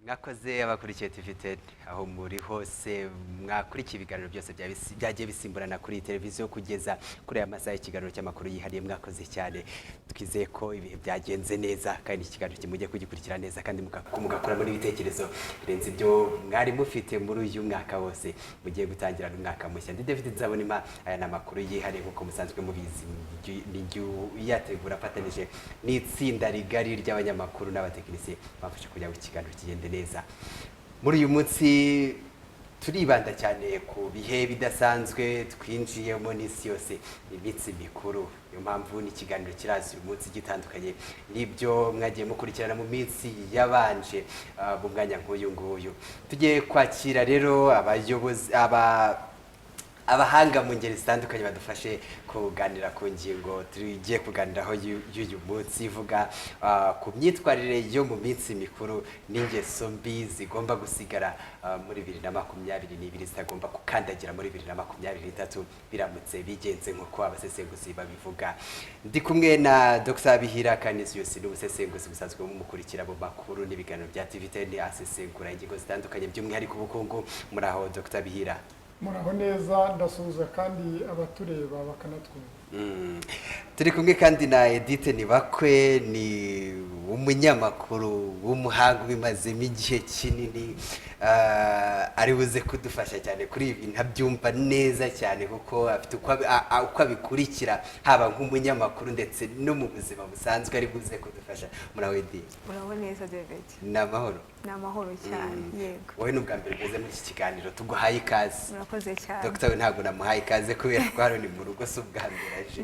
Mwakoze abakurikiye TV 10 aho muri hose, mwakurikiye ibiganiro byose byagiye bisimburana kuri iyi televiziyo kugeza kuri aya masaha y'ikiganiro cy'amakuru yihariye. Mwakoze cyane, twizeye ko ibihe byagenze neza kandi iki kiganiro kimujye kugikurikira neza kandi mugakuramo n'ibitekerezo birenze ibyo mwari mufite muri uyu mwaka wose mugiye gutangira n'umwaka mushya. Ndi David Nzabonima, aya ni amakuru yihariye nk'uko musanzwe mubizi, ni jye uyategura afatanije n'itsinda rigari ry'abanyamakuru n'abatekinisiye bafashe kugira ngo ikiganiro kigende neza. Muri uyu munsi turibanda cyane ku bihe bidasanzwe twinjiyemo n'isi yose, iminsi mikuru. Niyo mpamvu n'ikiganiro kiraza uyu munsi gitandukanye n'ibyo mwagiye mukurikirana mu minsi yabanje. Mu mwanya nk'uyu nguyu tugiye kwakira rero abayobozi, abahanga mu ngeri zitandukanye badufashe kuganira ku ngingo tugiye kuganiraho y'uyu munsi, ivuga ku myitwarire yo mu minsi mikuru n'ingeso mbi zigomba gusigara muri 2022, zitagomba gukandagira muri 2023 biramutse bigenze nk'uko abasesenguzi babivuga. Ndi kumwe na Dr Bihira Canisius, n'ubusesenguzi busanzwe bumukurikira mu makuru n'ibiganiro bya TV 10, asesengura ingingo zitandukanye, by'umwihariko ubukungu. Muri aho, Dr Bihira? Muraho neza, ndasuhuza kandi abatureba bakanatwumva. Turi kumwe kandi na Edith Nibakwe, ni umunyamakuru w'umuhanga ubimazemo igihe kinini, ari buze kudufasha cyane kuri ibi ntabyumva neza cyane kuko afite uko abikurikira, haba nk'umunyamakuru ndetse no mu buzima busanzwe, ari buze kudufasha. Muraho, Edith? Muraho neza, David. Ni amahoro? Ni amahoro cyane, yego. Wowe ni ubwa mbere ugeze muri iki kiganiro, tuguhaye ikaze. Murakoze cyane. Dr we ntabwo namuhaye ikaze kubera ko hano ni mu rugo, si ubwa mbere aje.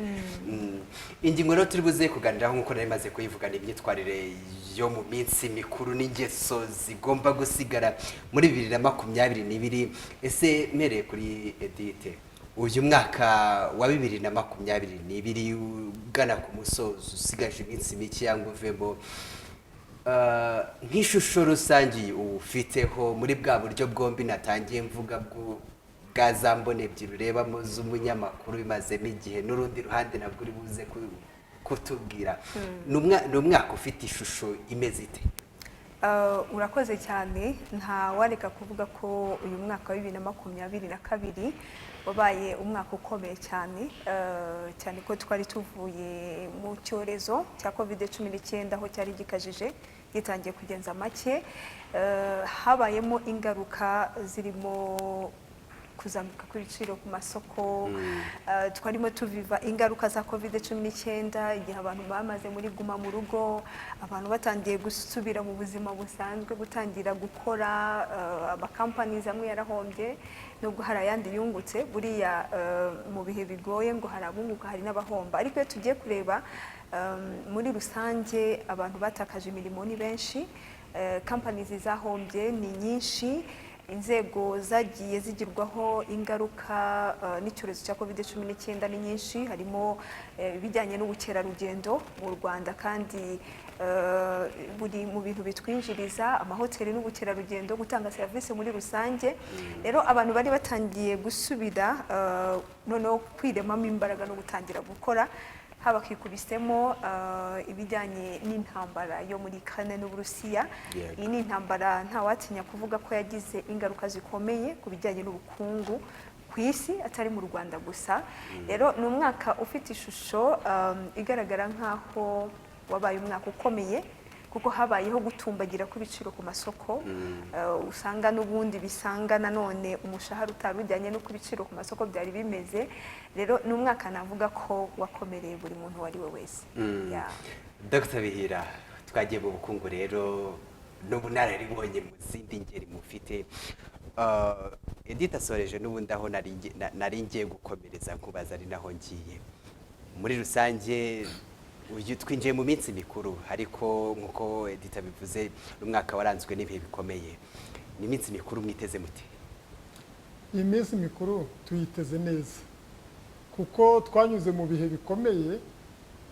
Ingingo rero turi buze kuganiraho, nk'uko nari maze kuyivuga, ni imyitwarire yo mu minsi mikuru n'ingeso zigomba gusigara muri 2022. Ese mpereye kuri Edith, uyu mwaka wa 2022 ugana ku musozo, usigaje iminsi mike cyangwa uvemo, nk'ishusho rusange ufiteho muri bwa buryo bwombi natangiye mvuga bwa za mboni ebyiri urebamo z'umunyamakuru bimazemo igihe n'urundi ruhande nabwo uri buze kutubwira, ni umwaka ufite ishusho imeze ite? Urakoze cyane. Nta wareka kuvuga ko uyu mwaka wa 2022 wabaye umwaka ukomeye cyane, cyane ko twari tuvuye mu cyorezo cya COVID-19 aho cyari gikajije gitangiye kugenza make. Habayemo ingaruka zirimo kuzamuka kw'ibiciro ku masoko. Twarimo tuviva ingaruka za COVID-19 igihe abantu bamaze muri guma mu rugo, abantu batangiye gusubira mu buzima busanzwe, gutangira gukora, amakampanizi amwe yarahombye nubwo hari ayandi yungutse. Buriya mu bihe bigoye ngo hari abunguka, hari n'abahomba, ariko iyo tugiye kureba muri rusange, abantu batakaje imirimo ni benshi, companies zahombye ni nyinshi, inzego zagiye zigirwaho ingaruka n'icyorezo cya COVID-19 ni nyinshi, harimo ibijyanye n'ubukerarugendo mu Rwanda kandi buri mu bintu bitwinjiriza, amahoteli n'ubukerarugendo, gutanga serivisi muri rusange. Rero abantu bari batangiye gusubira noneho kwiremamo imbaraga no gutangira gukora, haba kikubisemo ibijyanye n'intambara yo muri Ukraine n'Uburusiya. Iyi ni intambara ntawatinya kuvuga ko yagize ingaruka zikomeye ku bijyanye n'ubukungu ku isi, atari mu Rwanda gusa. Rero ni umwaka ufite ishusho igaragara nk'aho wabaye umwaka ukomeye kuko habayeho gutumbagira kw'ibiciro ku masoko, usanga n'ubundi bisanga nanone umushahara utari ujyanye n'uko ibiciro ku masoko byari bimeze. Rero ni umwaka navuga ko wakomereye buri muntu uwo ari we wese. Yeah. Dr Bihira, twagiye mu bukungu rero n'ubunararibonye mu zindi ngeri mufite. Edith asoreje n'ubundi aho nari ngiye gukomereza nkubaza, ari naho ngiye. Muri rusange uyu twinjiye mu minsi mikuru, ariko nk'uko Edith abivuze, n'umwaka waranzwe n'ibihe bikomeye. Ni iminsi mikuru mwiteze mute? Iyi minsi mikuru tuyiteze neza kuko twanyuze mu bihe bikomeye,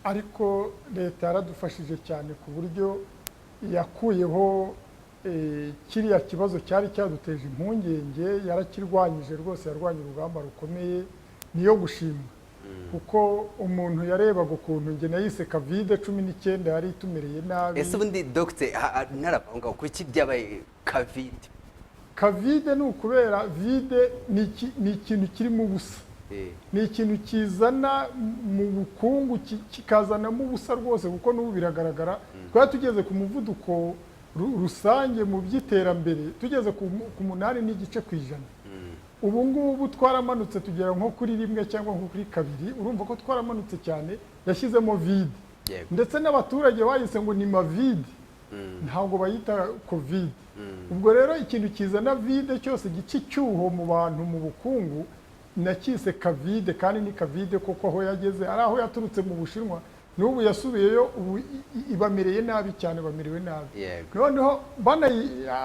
ariko leta yaradufashije cyane ku buryo yakuyeho kiriya kibazo cyari cyaduteje impungenge, yarakirwanyije rwose, yarwanye urugamba rukomeye, niyo gushimwa. Kuko umuntu yarebaga ukuntu njye nayise Covid 19 yari itumereye nabi. Ese ubundi, dogite, ntarava ngaho, kuki byabaye Covid? Covid ni ukubera vide ni ikintu kirimo ubusa. Ni ikintu kizana mu bukungu, kikazanamo ubusa rwose, kuko n'ubu biragaragara. Twari tugeze ku muvuduko rusange mu by'iterambere, tugeze ku 8.5%. Ubu ngubu twaramanutse tugera nko kuri 1 cyangwa nko kuri 2. Urumva ko twaramanutse cyane, yashyizemo vide. Ndetse n'abaturage bayise ngo ni mavide, ntabwo bayita Covid. Ubwo rero ikintu kizana vide cyose, gica icyuho mu bantu, mu bukungu, nakise Covid. Kandi ni Covid kuko aho yageze ari aho yaturutse mu Bushinwa, n'ubu yasubiyeyo. Ubu ibamereye nabi cyane, bamerewe nabi. Noneho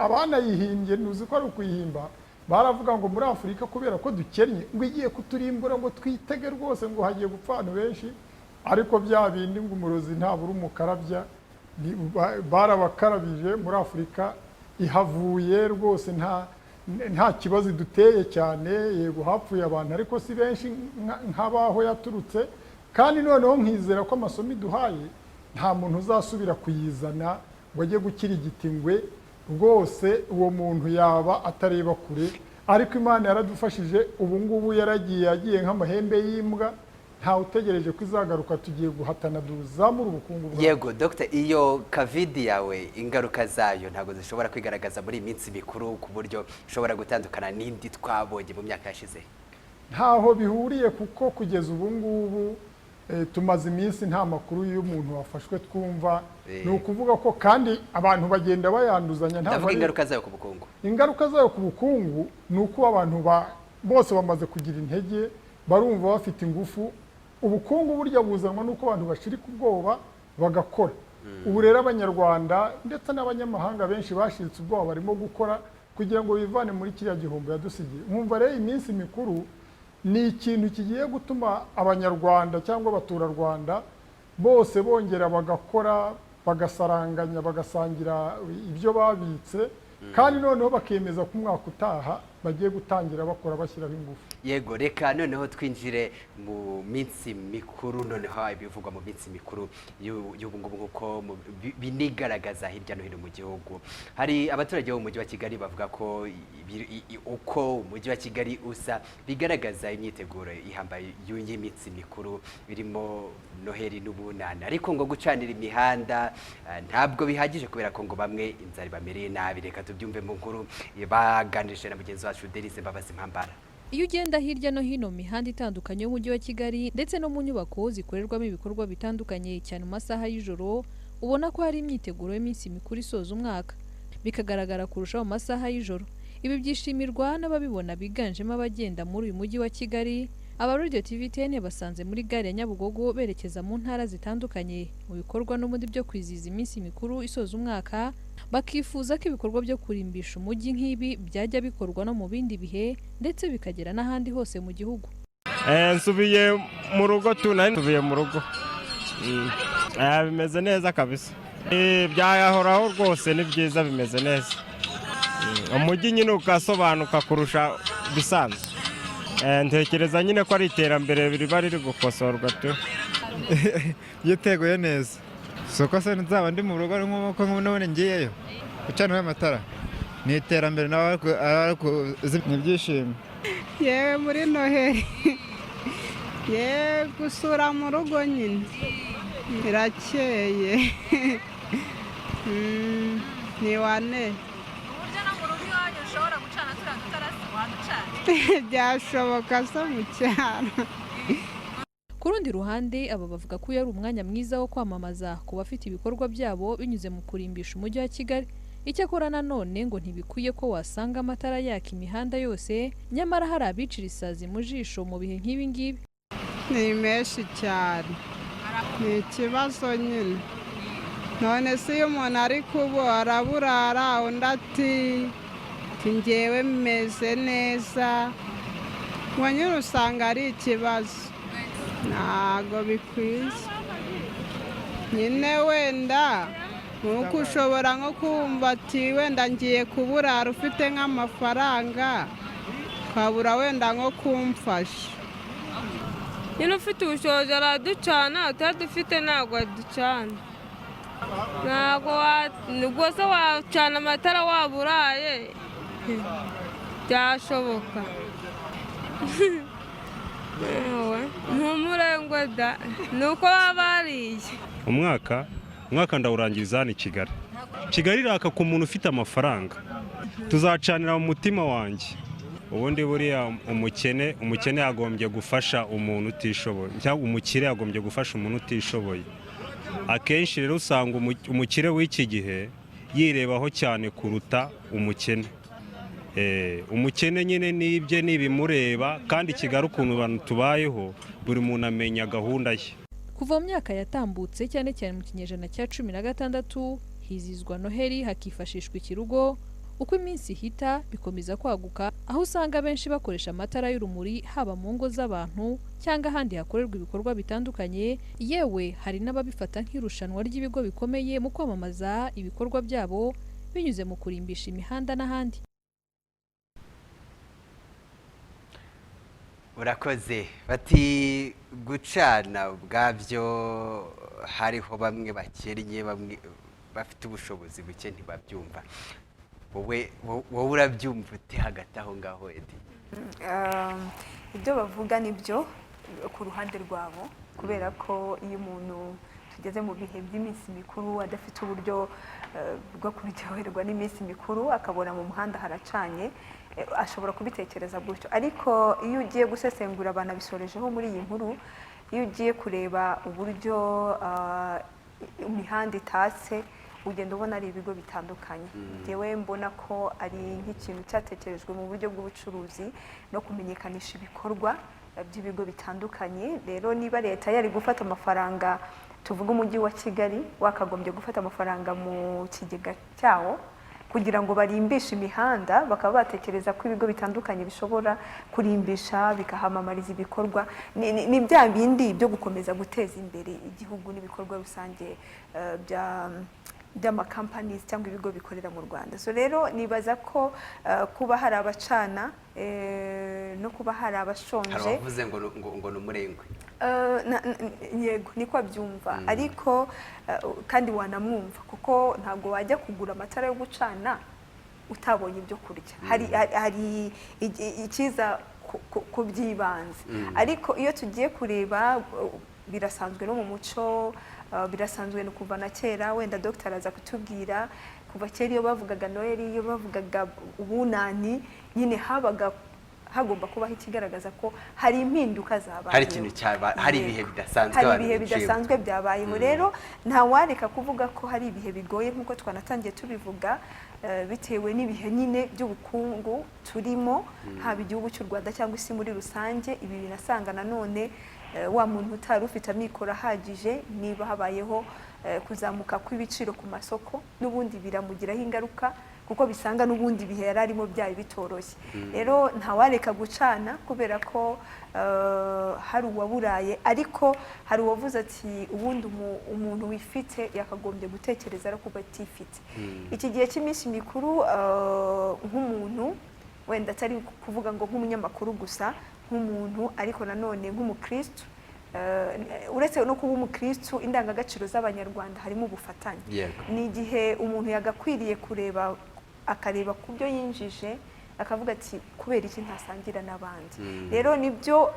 abanayihimbye, ntuzi ko ari ukuyihimba, baravuga ngo muri Afurika kubera ko dukennye, ngo igiye kuturimbura, ngo twitege rwose, ngo hagiye gupfa abantu benshi. Ariko bya bindi ngo umurozi ntabura umukarabya, barabakarabije. Muri Afurika ihavuye rwose nta kibazo iduteye cyane. Yego hapfuye abantu, ariko si benshi nk'abaho yaturutse. Kandi noneho nkizera ko amasomo iduhaye, nta muntu uzasubira kuyizana ngo ajye gukira igitingwe rwose. Uwo muntu yaba atareba kure. Ariko Imana yaradufashije, ubu ngubu yaragiye, yagiye nk'amahembe y'imbwa, ntawe utegereje ko izagaruka. Tugiye guhatana duzamura ubukungu bwacu. Yego dogita, iyo Covid yawe, ingaruka zayo ntabwo zishobora kwigaragaza muri iyi minsi mikuru ku buryo ishobora gutandukana n'indi twabonye mu myaka yashize? Ntaho bihuriye, kuko kugeza ubu ngubu tumaze iminsi nta makuru y'umuntu wafashwe twumva. Ni ukuvuga ko kandi abantu bagenda bayanduzanya, ntabwo Ndavuga ingaruka zayo ku bukungu. Ingaruka zayo ku bukungu ni uko abantu bose bamaze kugira intege, barumva bafite ingufu. Ubukungu burya buzanwa n'uko abantu bashirika ubwoba bagakora. Ubu rero Abanyarwanda ndetse n'abanyamahanga benshi bashiritse ubwoba, barimo gukora kugira ngo bivane muri kiriya gihombo yadusigiye. Nkumva rero iminsi mikuru ni ikintu kigiye gutuma Abanyarwanda cyangwa abaturarwanda bose bongera bagakora, bagasaranganya, bagasangira ibyo babitse, kandi noneho bakemeza ko umwaka utaha bagiye gutangira bakora, bashyiraho ingufu. Yego, reka noneho twinjire mu minsi mikuru. Noneho ibivugwa mu minsi mikuru y'ubu ngubu, nk'uko binigaragaza hirya no hino mu gihugu, hari abaturage bo mu mujyi wa Kigali bavuga ko uko umujyi wa Kigali usa bigaragaza imyiteguro ihambaye y'iminsi mikuru birimo Noheli n'Ubunani. Ariko ngo gucanira imihanda ntabwo bihagije, kubera ko ngo bamwe inzara ibamereye nabi. Reka tubyumve mu nkuru baganirije na mugenzi wacu Denise Mbabazi Mpambara. Iyo ugenda hirya no hino mu mihanda itandukanye y'umujyi wa Kigali, ndetse no mu nyubako zikorerwamo ibikorwa bitandukanye, cyane mu masaha y'ijoro, ubona ko hari imyiteguro y'iminsi mikuru isoza umwaka, bikagaragara kurushaho mu masaha y'ijoro. Ibi byishimirwa n'ababibona biganjemo abagenda muri uyu mujyi wa Kigali. Aba Radio TV 10 basanze muri gare ya Nyabugogo berekeza mu ntara zitandukanye mu bikorwa n'ubundi byo kwizihiza iminsi mikuru isoza umwaka, bakifuza ko ibikorwa byo kurimbisha umujyi nk'ibi byajya bikorwa no mu bindi bihe, ndetse bikagera n'ahandi hose mu gihugu. Nsubiye mu rugo tu, nari nsubiye mu rugo. Bimeze neza kabisa. Byahoraho rwose, ni byiza, bimeze neza. Umujyi nyine ugasobanuka kurusha ibisanzwe. Ntekereza nyine ko ari iterambere riba riri gukosorwa tu. Yiteguye neza, si uko se nzaba ndi mu rugo nk'uko n'ubundi ngiyeyo. Gucaniraho amatara ni iterambere, nawe ni ibyishimo. Yewe, muri Noheli ye gusura mu rugo nyine birakeye. Ni wane. Uburyo no mu rugo iwanyu ushobora gucana turiya dutara waducana? Byashoboka so mu cyaro. Ku rundi ruhande, aba bavuga ko uyu ari umwanya mwiza wo kwamamaza ku bafite ibikorwa byabo binyuze mu kurimbisha umujyi wa Kigali. Icyakora nanone ngo ntibikwiye ko wasanga amatara yaka imihanda yose, nyamara hari abicira isazi mu jisho mu bihe nk'ibi ngibi. Ni menshi cyane, ni ikibazo nyine. None se iyo umuntu ari kubo araburara, undi ati ngewe meze neza, ngo nyine usanga ari ikibazo. Ntabwo bikwiye nyine. Wenda nk'uko ushobora nko kumva ati wenda ngiye kuburara, ufite nk'amafaranga ukabura wenda nko kumfasha. Nyine ufite ubushobozi araducana, utadufite ntabwo aducana. Ntabwo rwose wacana amatara waba uraye, byashoboka? Ntumurengwe da, ni uko baba bariye. Umwaka ndawurangiriza hano i Kigali. Kigali iraka ku muntu ufite amafaranga. Tuzacanira mu mutima wanjye. Ubundi buriya umukene yagombye gufasha umuntu utishoboye, cyangwa umukire yagombye gufasha umuntu utishoboye. Akenshi rero usanga umukire w'iki gihe yirebaho cyane kuruta umukene. Umukene nyine n'ibye n'ibimureba, kandi Kigali ukuntu abantu tubayeho, buri muntu amenya gahunda ye. Kuva mu myaka yatambutse, cyane cyane mu kinyejana cya 16, hizizwa Noheli hakifashishwa ikirugo. Uko iminsi ihita bikomeza kwaguka, aho usanga benshi bakoresha amatara y'urumuri, haba mu ngo z'abantu cyangwa ahandi hakorerwa ibikorwa bitandukanye. Yewe hari n'ababifata nk'irushanwa ry'ibigo bikomeye mu kwamamaza ibikorwa byabo binyuze mu kurimbisha imihanda n'ahandi. Urakoze. Bati gucana ubwabyo, hariho bamwe bakennye, bamwe bafite ubushobozi buke ntibabyumva. Wowe urabyumva ute hagati aho ngaho, Edi? Ibyo bavuga nibyo ku ruhande rwabo, kubera ko iyo umuntu tugeze mu bihe by'iminsi mikuru adafite uburyo bwo kuryoherwa n'iminsi mikuru, akabona mu muhanda haracanye, ashobora kubitekereza gutyo. Ariko iyo ugiye gusesengura, banabisorejeho muri iyi nkuru, iyo ugiye kureba uburyo imihanda itatse, ugenda ubona ari ibigo bitandukanye. Njyewe mbona ko ari nk'ikintu cyatekerejwe mu buryo bw'ubucuruzi no kumenyekanisha ibikorwa by'ibigo bitandukanye. Rero niba leta yari gufata amafaranga, tuvuge umujyi wa Kigali wakagombye gufata amafaranga mu kigega cyawo kugira ngo barimbishe imihanda, bakaba batekereza ko ibigo bitandukanye bishobora kurimbisha bikahamamariza ibikorwa, ni bya bindi byo gukomeza guteza imbere igihugu n'ibikorwa rusange by'amakampanizi cyangwa ibigo bikorera mu Rwanda. So rero nibaza ko kuba hari abacana no kuba hari abashonje, hari abavuze ngo ni umurengwe. Yego, niko abyumva, ariko kandi wanamwumva, kuko ntabwo wajya kugura amatara yo gucana utabonye ibyo kurya. Hari ikiza ku by'ibanze, ariko iyo tugiye kureba birasanzwe no mu muco, birasanzwe no kuva na kera. Wenda dogiteri aza kutubwira, kuva kera iyo bavugaga Noheli, iyo bavugaga ubunani, nyine habaga hagomba kubaho ikigaragaza ko hari impinduka zabayeho, hari ikintu cyaba, hari ibihe bidasanzwe, hari ibihe bidasanzwe byabayeho. Rero ntawareka kuvuga ko hari ibihe bigoye, nk'uko twanatangiye tubivuga, bitewe n'ibihe nyine by'ubukungu turimo, haba igihugu cy'u Rwanda cyangwa isi muri rusange. Ibi binasanga nanone wa muntu utari ufite amikoro ahagije, niba habayeho kuzamuka kw'ibiciro ku masoko, n'ubundi biramugiraho ingaruka, kuko bisanga n'ubundi bihe yari arimo byari bitoroshye. Rero ntawareka gucana kubera ko hari uwaburaye, ariko hari uwavuze ati ubundi umuntu wifite yakagombye gutekereza ariko atifite. Iki gihe cy'iminsi mikuru, nk'umuntu wenda atari kuvuga ngo nk'umunyamakuru gusa, nk'umuntu ariko nanone nk'umukristo, uretse no kuba umukristo, indangagaciro z'abanyarwanda harimo ubufatanye. Ni igihe umuntu yagakwiriye kureba, akareba ku byo yinjije, akavuga ati kubera iki ntasangira n'abandi. Rero nibyo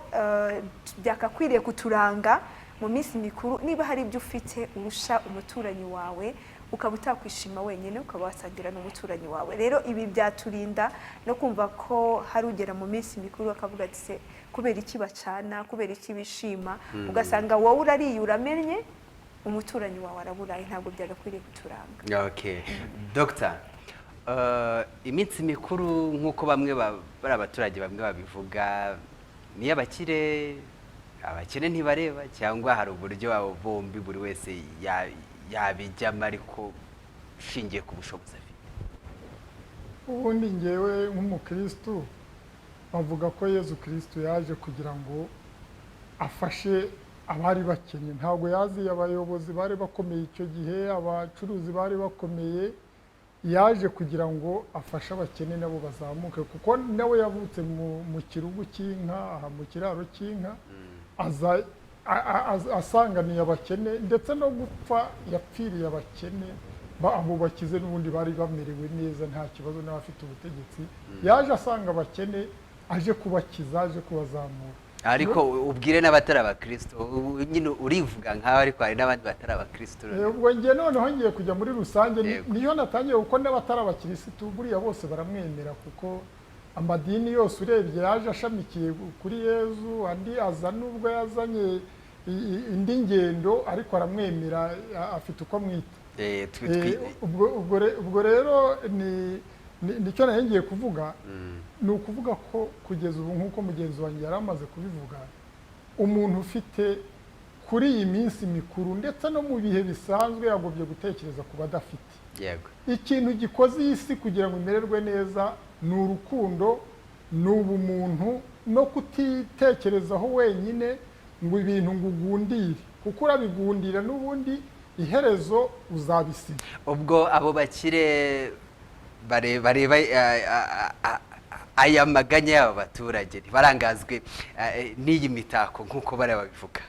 byakakwiriye kuturanga mu minsi mikuru. Niba hari ibyo ufite urusha umuturanyi wawe, ukaba utakwishima wenyine, ukaba wasangira n'umuturanyi wawe. Rero ibi byaturinda no kumva ko hari ugera mu minsi mikuru akavuga ati se kubera iki bacana, kubera iki bishima, ugasanga wowe urariye uramennye, umuturanyi wawe araburaye. Ntabwo byagakwiriye kuturanga. Okay. Doctor, iminsi mikuru nk'uko bamwe bari abaturage bamwe babivuga, ni abakire, abakene ntibareba, cyangwa hari uburyo abo bombi buri wese yabijyamo ariko ushingiye ku bushobozi afite? Ubundi ngewe nk'umukristu bavuga ko Yezu Kristu yaje kugira ngo afashe abari bakennye. Ntabwo yaziye abayobozi bari bakomeye icyo gihe, abacuruzi bari bakomeye, Yaje kugira ngo afashe abakene nabo bazamuke, kuko nawe yavutse mu kirugu cy'inka, aha mu kiraro cy'inka, aza asanganiye abakene, ndetse no gupfa yapfiriye abakene. Abo bakize n'ubundi bari bamerewe neza, nta kibazo, n'abafite ubutegetsi. Yaje asanga abakene, aje kubakiza, aje kubazamura. Ariko ubwire n'abatari abakristo. Ubu nyine urivuga nkaho, ariko hari n'abandi batari abakristo. Ubwo njye noneho ngiye kujya muri rusange, niyo natangiye, kuko n'abatari abakirisitu buriya bose baramwemera, kuko amadini yose urebye yaje ashamikiye kuri Yezu. Andi aza nubwo yazanye indi ngendo, ariko aramwemera, afite uko amwita. Ubwo rero nicyo nari ngiye kuvuga. Ni ukuvuga ko kugeza ubu, nk'uko mugenzi wanjye yari amaze kubivuga, umuntu ufite kuri iyi minsi mikuru ndetse no mu bihe bisanzwe yagombye gutekereza ku badafite. Ikintu gikoze iyi si kugira ngo imererwe neza ni urukundo, ni ubumuntu, no kutitekerezaho wenyine ngo ibintu ngo ugundire, kuko urabigundira n'ubundi iherezo uzabisiga. Ubwo abo bakire bareba aya maganya y'aba baturage, ntibarangazwe n'iyi mitako nk'uko bariya babivuga?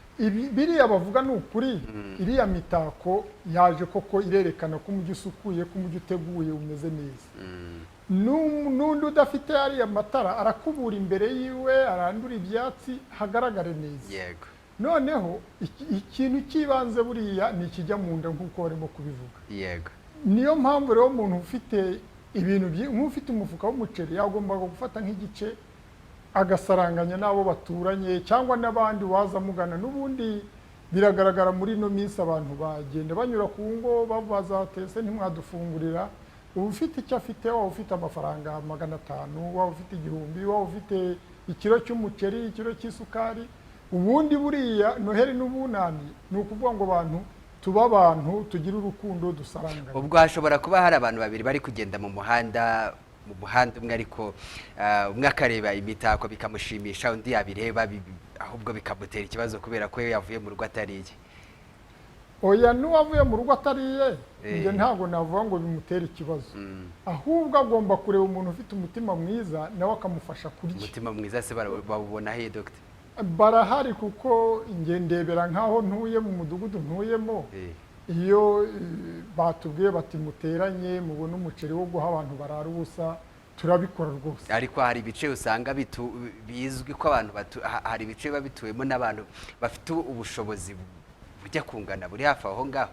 Biriya bavuga ni ukuri. Iriya mitako yaje koko irerekana ko umujyi usukuye, ko umujyi uteguye, umeze neza. N'undi udafite ariya matara arakubura imbere yiwe, arandura ibyatsi, hagaragare neza. Noneho ikintu cy'ibanze buriya ni ikijya mu nda, nk'uko barimo kubivuga. Niyo mpamvu rero umuntu ufite ibintu, nk'ufite umufuka w'umuceri, yagombaga gufata nk'igice agasaranganya n'abo baturanye cyangwa n'abandi waza amugana. N'ubundi biragaragara muri ino minsi, abantu bagenda banyura ku ngo babaza bati: "Ese ntimwadufungurira?" Uba ufite icyo afite, waba ufite amafaranga 500, waba ufite 1000, waba ufite ikiro cy'umuceri, ikiro cy'isukari. Ubundi buriya Noheli n'Ubunani ni ukuvuga ngo abantu tuba abantu, tugire urukundo, dusaranganye. Ubwo hashobora kuba hari abantu babiri bari kugenda mu muhanda umwe, ariko umwe akareba imitako bikamushimisha, undi yabireba ahubwo bikamutera ikibazo kubera ko iyo yavuye mu rugo atariye. Oya, n'uwavuye mu rugo atariye, njye ntabwo navuga ngo bimutere ikibazo. Ahubwo agomba kureba umuntu ufite umutima mwiza, nawe akamufasha kurya. Umutima mwiza se bawubona he, dogita? Barahari, kuko njye ndebera nk'aho ntuye, mu mudugudu ntuyemo, iyo batubwiye bati: "Muteranye mubone umuceri wo guha abantu barara ubusa," turabikora rwose. Ariko hari ibice usanga bizwi ko abantu hari ibice biba bituwemo n'abantu bafite ubushobozi bujya kungana, buri hafi aho ngaho.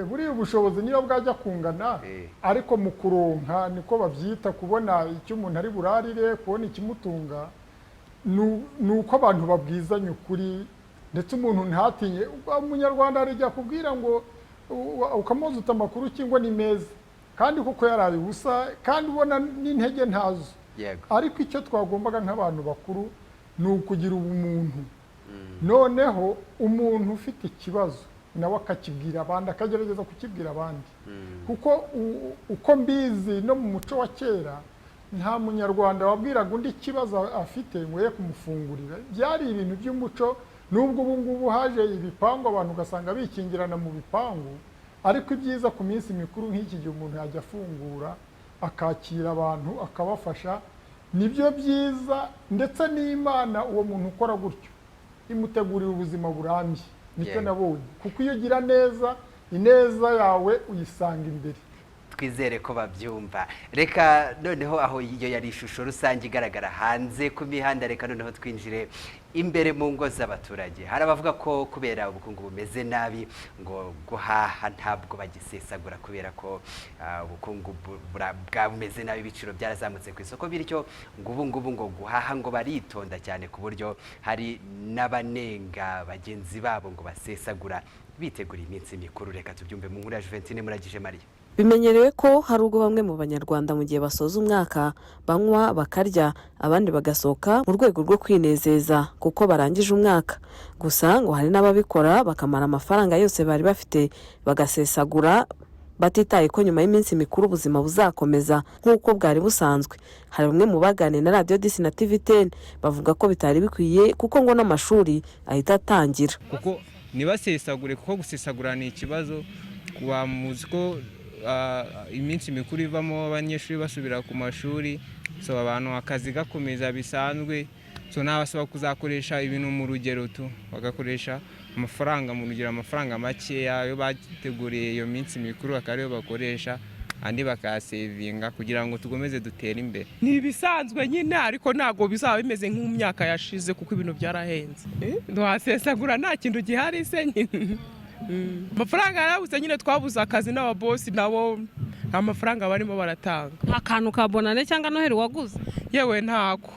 Buriya ubushobozi niyo bwajya kungana, ariko mu kuronka, niko babyita, kubona icyo umuntu ari burarire, kubona ikimutunga, ni uko abantu babwizanya ukuri, ndetse umuntu ntatinye. Umunyarwanda hari igihe akubwira ngo ukamubaza uti: "Amakuru ki?" ngo: "Ni meza," kandi koko yaraye ubusa, kandi ubona n'intege ntazo. Ariko icyo twagombaga nk'abantu bakuru ni ukugira ubumuntu, noneho umuntu ufite ikibazo nawe akakibwira abandi, akagerageza kukibwira abandi, kuko uko mbizi no mu muco wa kera, nta Munyarwanda wabwiraga undi ikibazo afite ngo ye kumufungurira. Byari ibintu by'umuco. Nubwo ubu ngubu haje ibipangu, abantu ugasanga bikingirana mu bipangu, ariko ibyiza ku minsi mikuru nk'iki gihe umuntu yajya afungura, akakira abantu, akabafasha, nibyo byiza. Ndetse n'Imana uwo muntu ukora gutyo imutegurira ubuzima burambye. Nicyo nabonye, kuko iyo ugira neza, ineza yawe uyisanga imbere. Twizere ko babyumva. Reka noneho, aho iyo yari ishusho rusange igaragara hanze ku mihanda, reka noneho twinjire imbere mu ngo z'abaturage. Hari abavuga ko kubera ubukungu bumeze nabi, ngo guhaha ntabwo bagisesagura, kubera ko ubukungu bumeze nabi, ibiciro byarazamutse ku isoko, bityo ngo ubu ngubu ngo guhaha ngo baritonda cyane, ku buryo hari n'abanenga bagenzi babo ngo basesagura bitegura iminsi mikuru. Reka tubyumve mu nkuru ya Juventine Muragije Mariya. Bimenyerewe ko hari ubwo bamwe mu Banyarwanda mu gihe basoza umwaka banywa, bakarya, abandi bagasohoka mu rwego rwo kwinezeza kuko barangije umwaka. Gusa ngo hari n'ababikora bakamara amafaranga yose bari bafite, bagasesagura batitaye ko nyuma y'iminsi mikuru ubuzima buzakomeza nk'uko bwari busanzwe. Hari bamwe mu baganiriye na Radiyo Dix na TV 10 bavuga ko bitari bikwiye, kuko ngo n'amashuri ahita atangira. Kuko ntibasesagure, kuko gusesagura ni ikibazo. Muzi ko iminsi mikuru ivamo abanyeshuri basubira ku mashuri, so abantu akazi gakomeza bisanzwe. So nabasaba kuzakoresha ibintu mu rugero tu, bagakoresha amafaranga mu rugero, amafaranga makeya ayo bateguriye iyo minsi mikuru akaba ariyo bakoresha, andi bakayasevinga kugira ngo dukomeze dutere imbere. Ni ibisanzwe nyine, ariko ntabwo bizaba bimeze nko mu myaka yashize kuko ibintu byarahenze. Ntiwasesagura nta kintu gihari se nyine. Amafaranga yarabuze nyine, twabuze akazi n'ababosi nabo nta mafaranga barimo baratanga. Nta kantu ka Bonane cyangwa Noheli waguze? Yewe, ntako,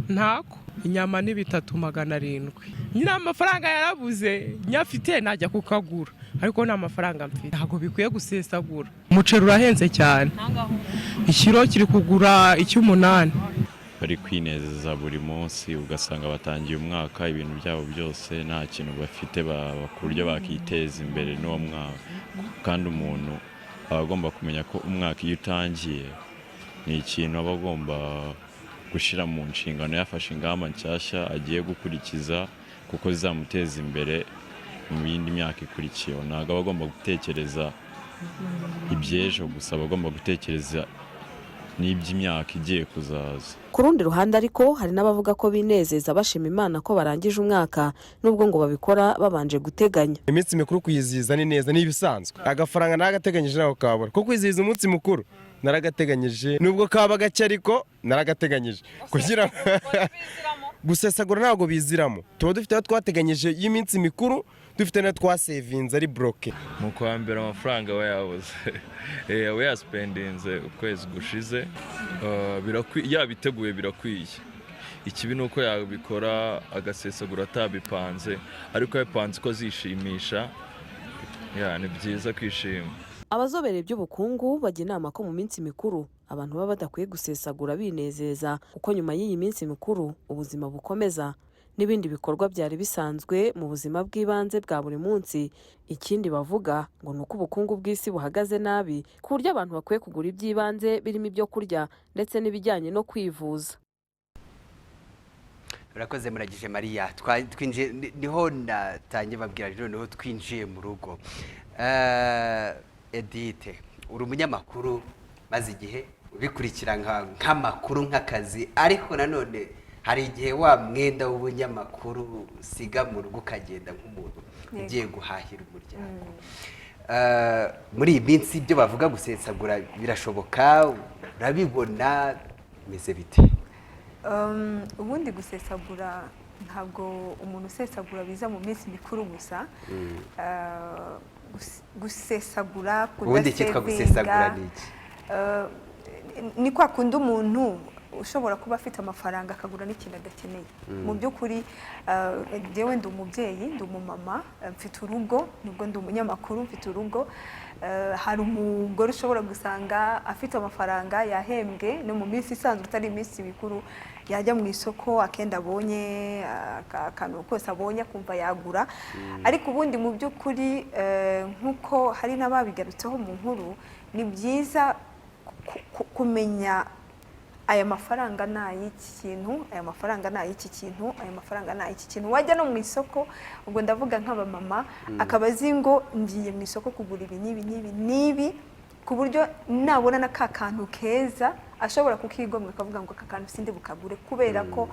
ntako. Inyama ni 3700 nyine. Amafaranga yarabuze, nyafite najya kukagura, ariko nta mafaranga mfite. Ntabwo bikwiye gusesagura. Umuceri urahenze cyane, ikiro kiri kugura icy'umunani. Bari kwinezeza buri munsi, ugasanga batangiye umwaka ibintu byabo byose nta kintu bafite ku buryo bakiteza imbere n'uwo mwaka. Kandi umuntu aba agomba kumenya ko umwaka iyo utangiye ni ikintu aba agomba gushyira mu nshingano, yafashe ingamba nshyashya agiye gukurikiza kuko zizamuteza imbere mu yindi myaka ikurikiyeho. Ntabwo aba agomba gutekereza iby'ejo gusa, aba agomba gutekereza n'iby'imyaka igiye kuzaza. Ku rundi ruhande ariko, hari n'abavuga ko binezeza bashima Imana ko barangije umwaka, nubwo ngo babikora babanje guteganya. Iminsi mikuru kuyizihiza ni neza, ni ibisanzwe. Agafaranga naragateganyije, ntabwo kabura ko kwizihiza umunsi mukuru. Naragateganyije nubwo kaba gake, ariko naragateganyije. Kugira gusesagura ntabwo biziramo, tuba dufite ayo twateganyije y'iminsi mikuru, dufite n'ayo twasevinze ari bloqué. Mu kwa mbere amafaranga aba yabuze, aba yasipendinze ukwezi gushize. Yabiteguye birakwiye. Ikibi ni uko yabikora agasesagura atabipanze, ariko yabipanze ko azishimisha, ya ni byiza kwishima. Abazobereye iby'ubukungu bajya inama ko mu minsi mikuru abantu baba badakwiye gusesagura binezeza, kuko nyuma y'iyi minsi mikuru ubuzima bukomeza n'ibindi bikorwa byari bisanzwe mu buzima bw'ibanze bwa buri munsi. Ikindi bavuga ngo ni uko ubukungu bw'isi buhagaze nabi, ku buryo abantu bakwiye kugura iby'ibanze birimo ibyo kurya ndetse n'ibijyanye no kwivuza. Urakoze Muragije Mariya. Twinjiye niho natangiye babwira, noneho twinjiye mu rugo. Edite, uri umunyamakuru, maze igihe ubikurikira nk'amakuru, nk'akazi, ariko nanone hari igihe wa mwenda w'ubunyamakuru usiga mu rugo ukagenda nk'umuntu ugiye guhahira umuryango. Muri iyi minsi ibyo bavuga gusesagura birashoboka? Urabibona bimeze bite? Ubundi gusesagura, ntabwo umuntu usesagura biza mu minsi mikuru gusa. Gusesagura, Ubundi icyitwa gusesagura kudasevinga, ni iki? Ni kwa kundi umuntu ushobora kuba afite amafaranga akagura n'ikintu adakeneye. Mu by'ukuri, njyewe ndi umubyeyi, ndi umumama, mfite urugo. Nubwo ndi umunyamakuru, mfite urugo. Hari umugore ushobora gusanga afite amafaranga, yahembwe, no mu minsi isanzwe itari iminsi mikuru, yajya mu isoko akenda abonye, akantu kose abonye akumva yagura. Ariko ubundi mu by'ukuri, nk'uko hari n'ababigarutseho mu nkuru, ni byiza kumenya aya mafaranga ni ay'iki kintu, aya mafaranga ni ay'iki kintu, aya mafaranga ni ay'iki kintu. Wajya no mu isoko, ubwo ndavuga nk'abamama, akaba azi ngo ngiye mu isoko kugura ibi n'ibi n'ibi n'ibi, ku buryo nabona na ka kantu keza ashobora kukigomwa, akavuga ngo aka kantu sindi bukagure kubera ko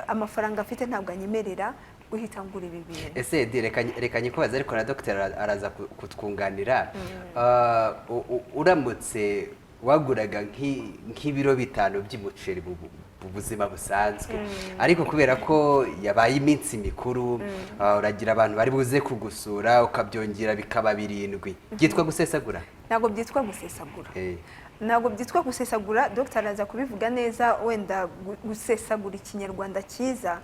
amafaranga afite ntabwo anyemerera guhita ngura ibi bintu. Ese Edi, reka nyikubaze, ariko na dogiteri araza kutwunganira. Uramutse waguraga nk'ibiro 5 by'umuceri mu buzima busanzwe, ariko kubera ko yabaye iminsi mikuru, uragira abantu bari buze kugusura, ukabyongera bikaba 7, byitwa gusesagura? Ntabwo byitwa gusesagura. Ntabwo byitwa gusesagura. Dr araza kubivuga neza wenda gusesagura ikinyarwanda cyiza.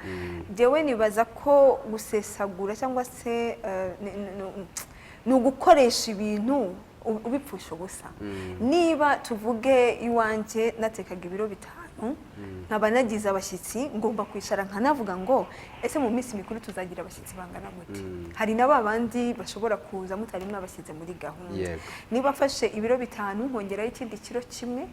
Njyewe nibaza ko gusesagura cyangwa se ni ugukoresha ibintu ubipfusha ubusa. Niba tuvuge iwanjye natekaga ibiro 5, nkaba nagize abashyitsi, ngomba kwicara nkanavuga ngo ese mu minsi mikuru tuzagira abashyitsi bangana gute? Hari na ba bandi bashobora kuza mutari mwabashyize muri gahunda. Niba mfashe ibiro 5 nkongeraho ikindi kiro kimwe,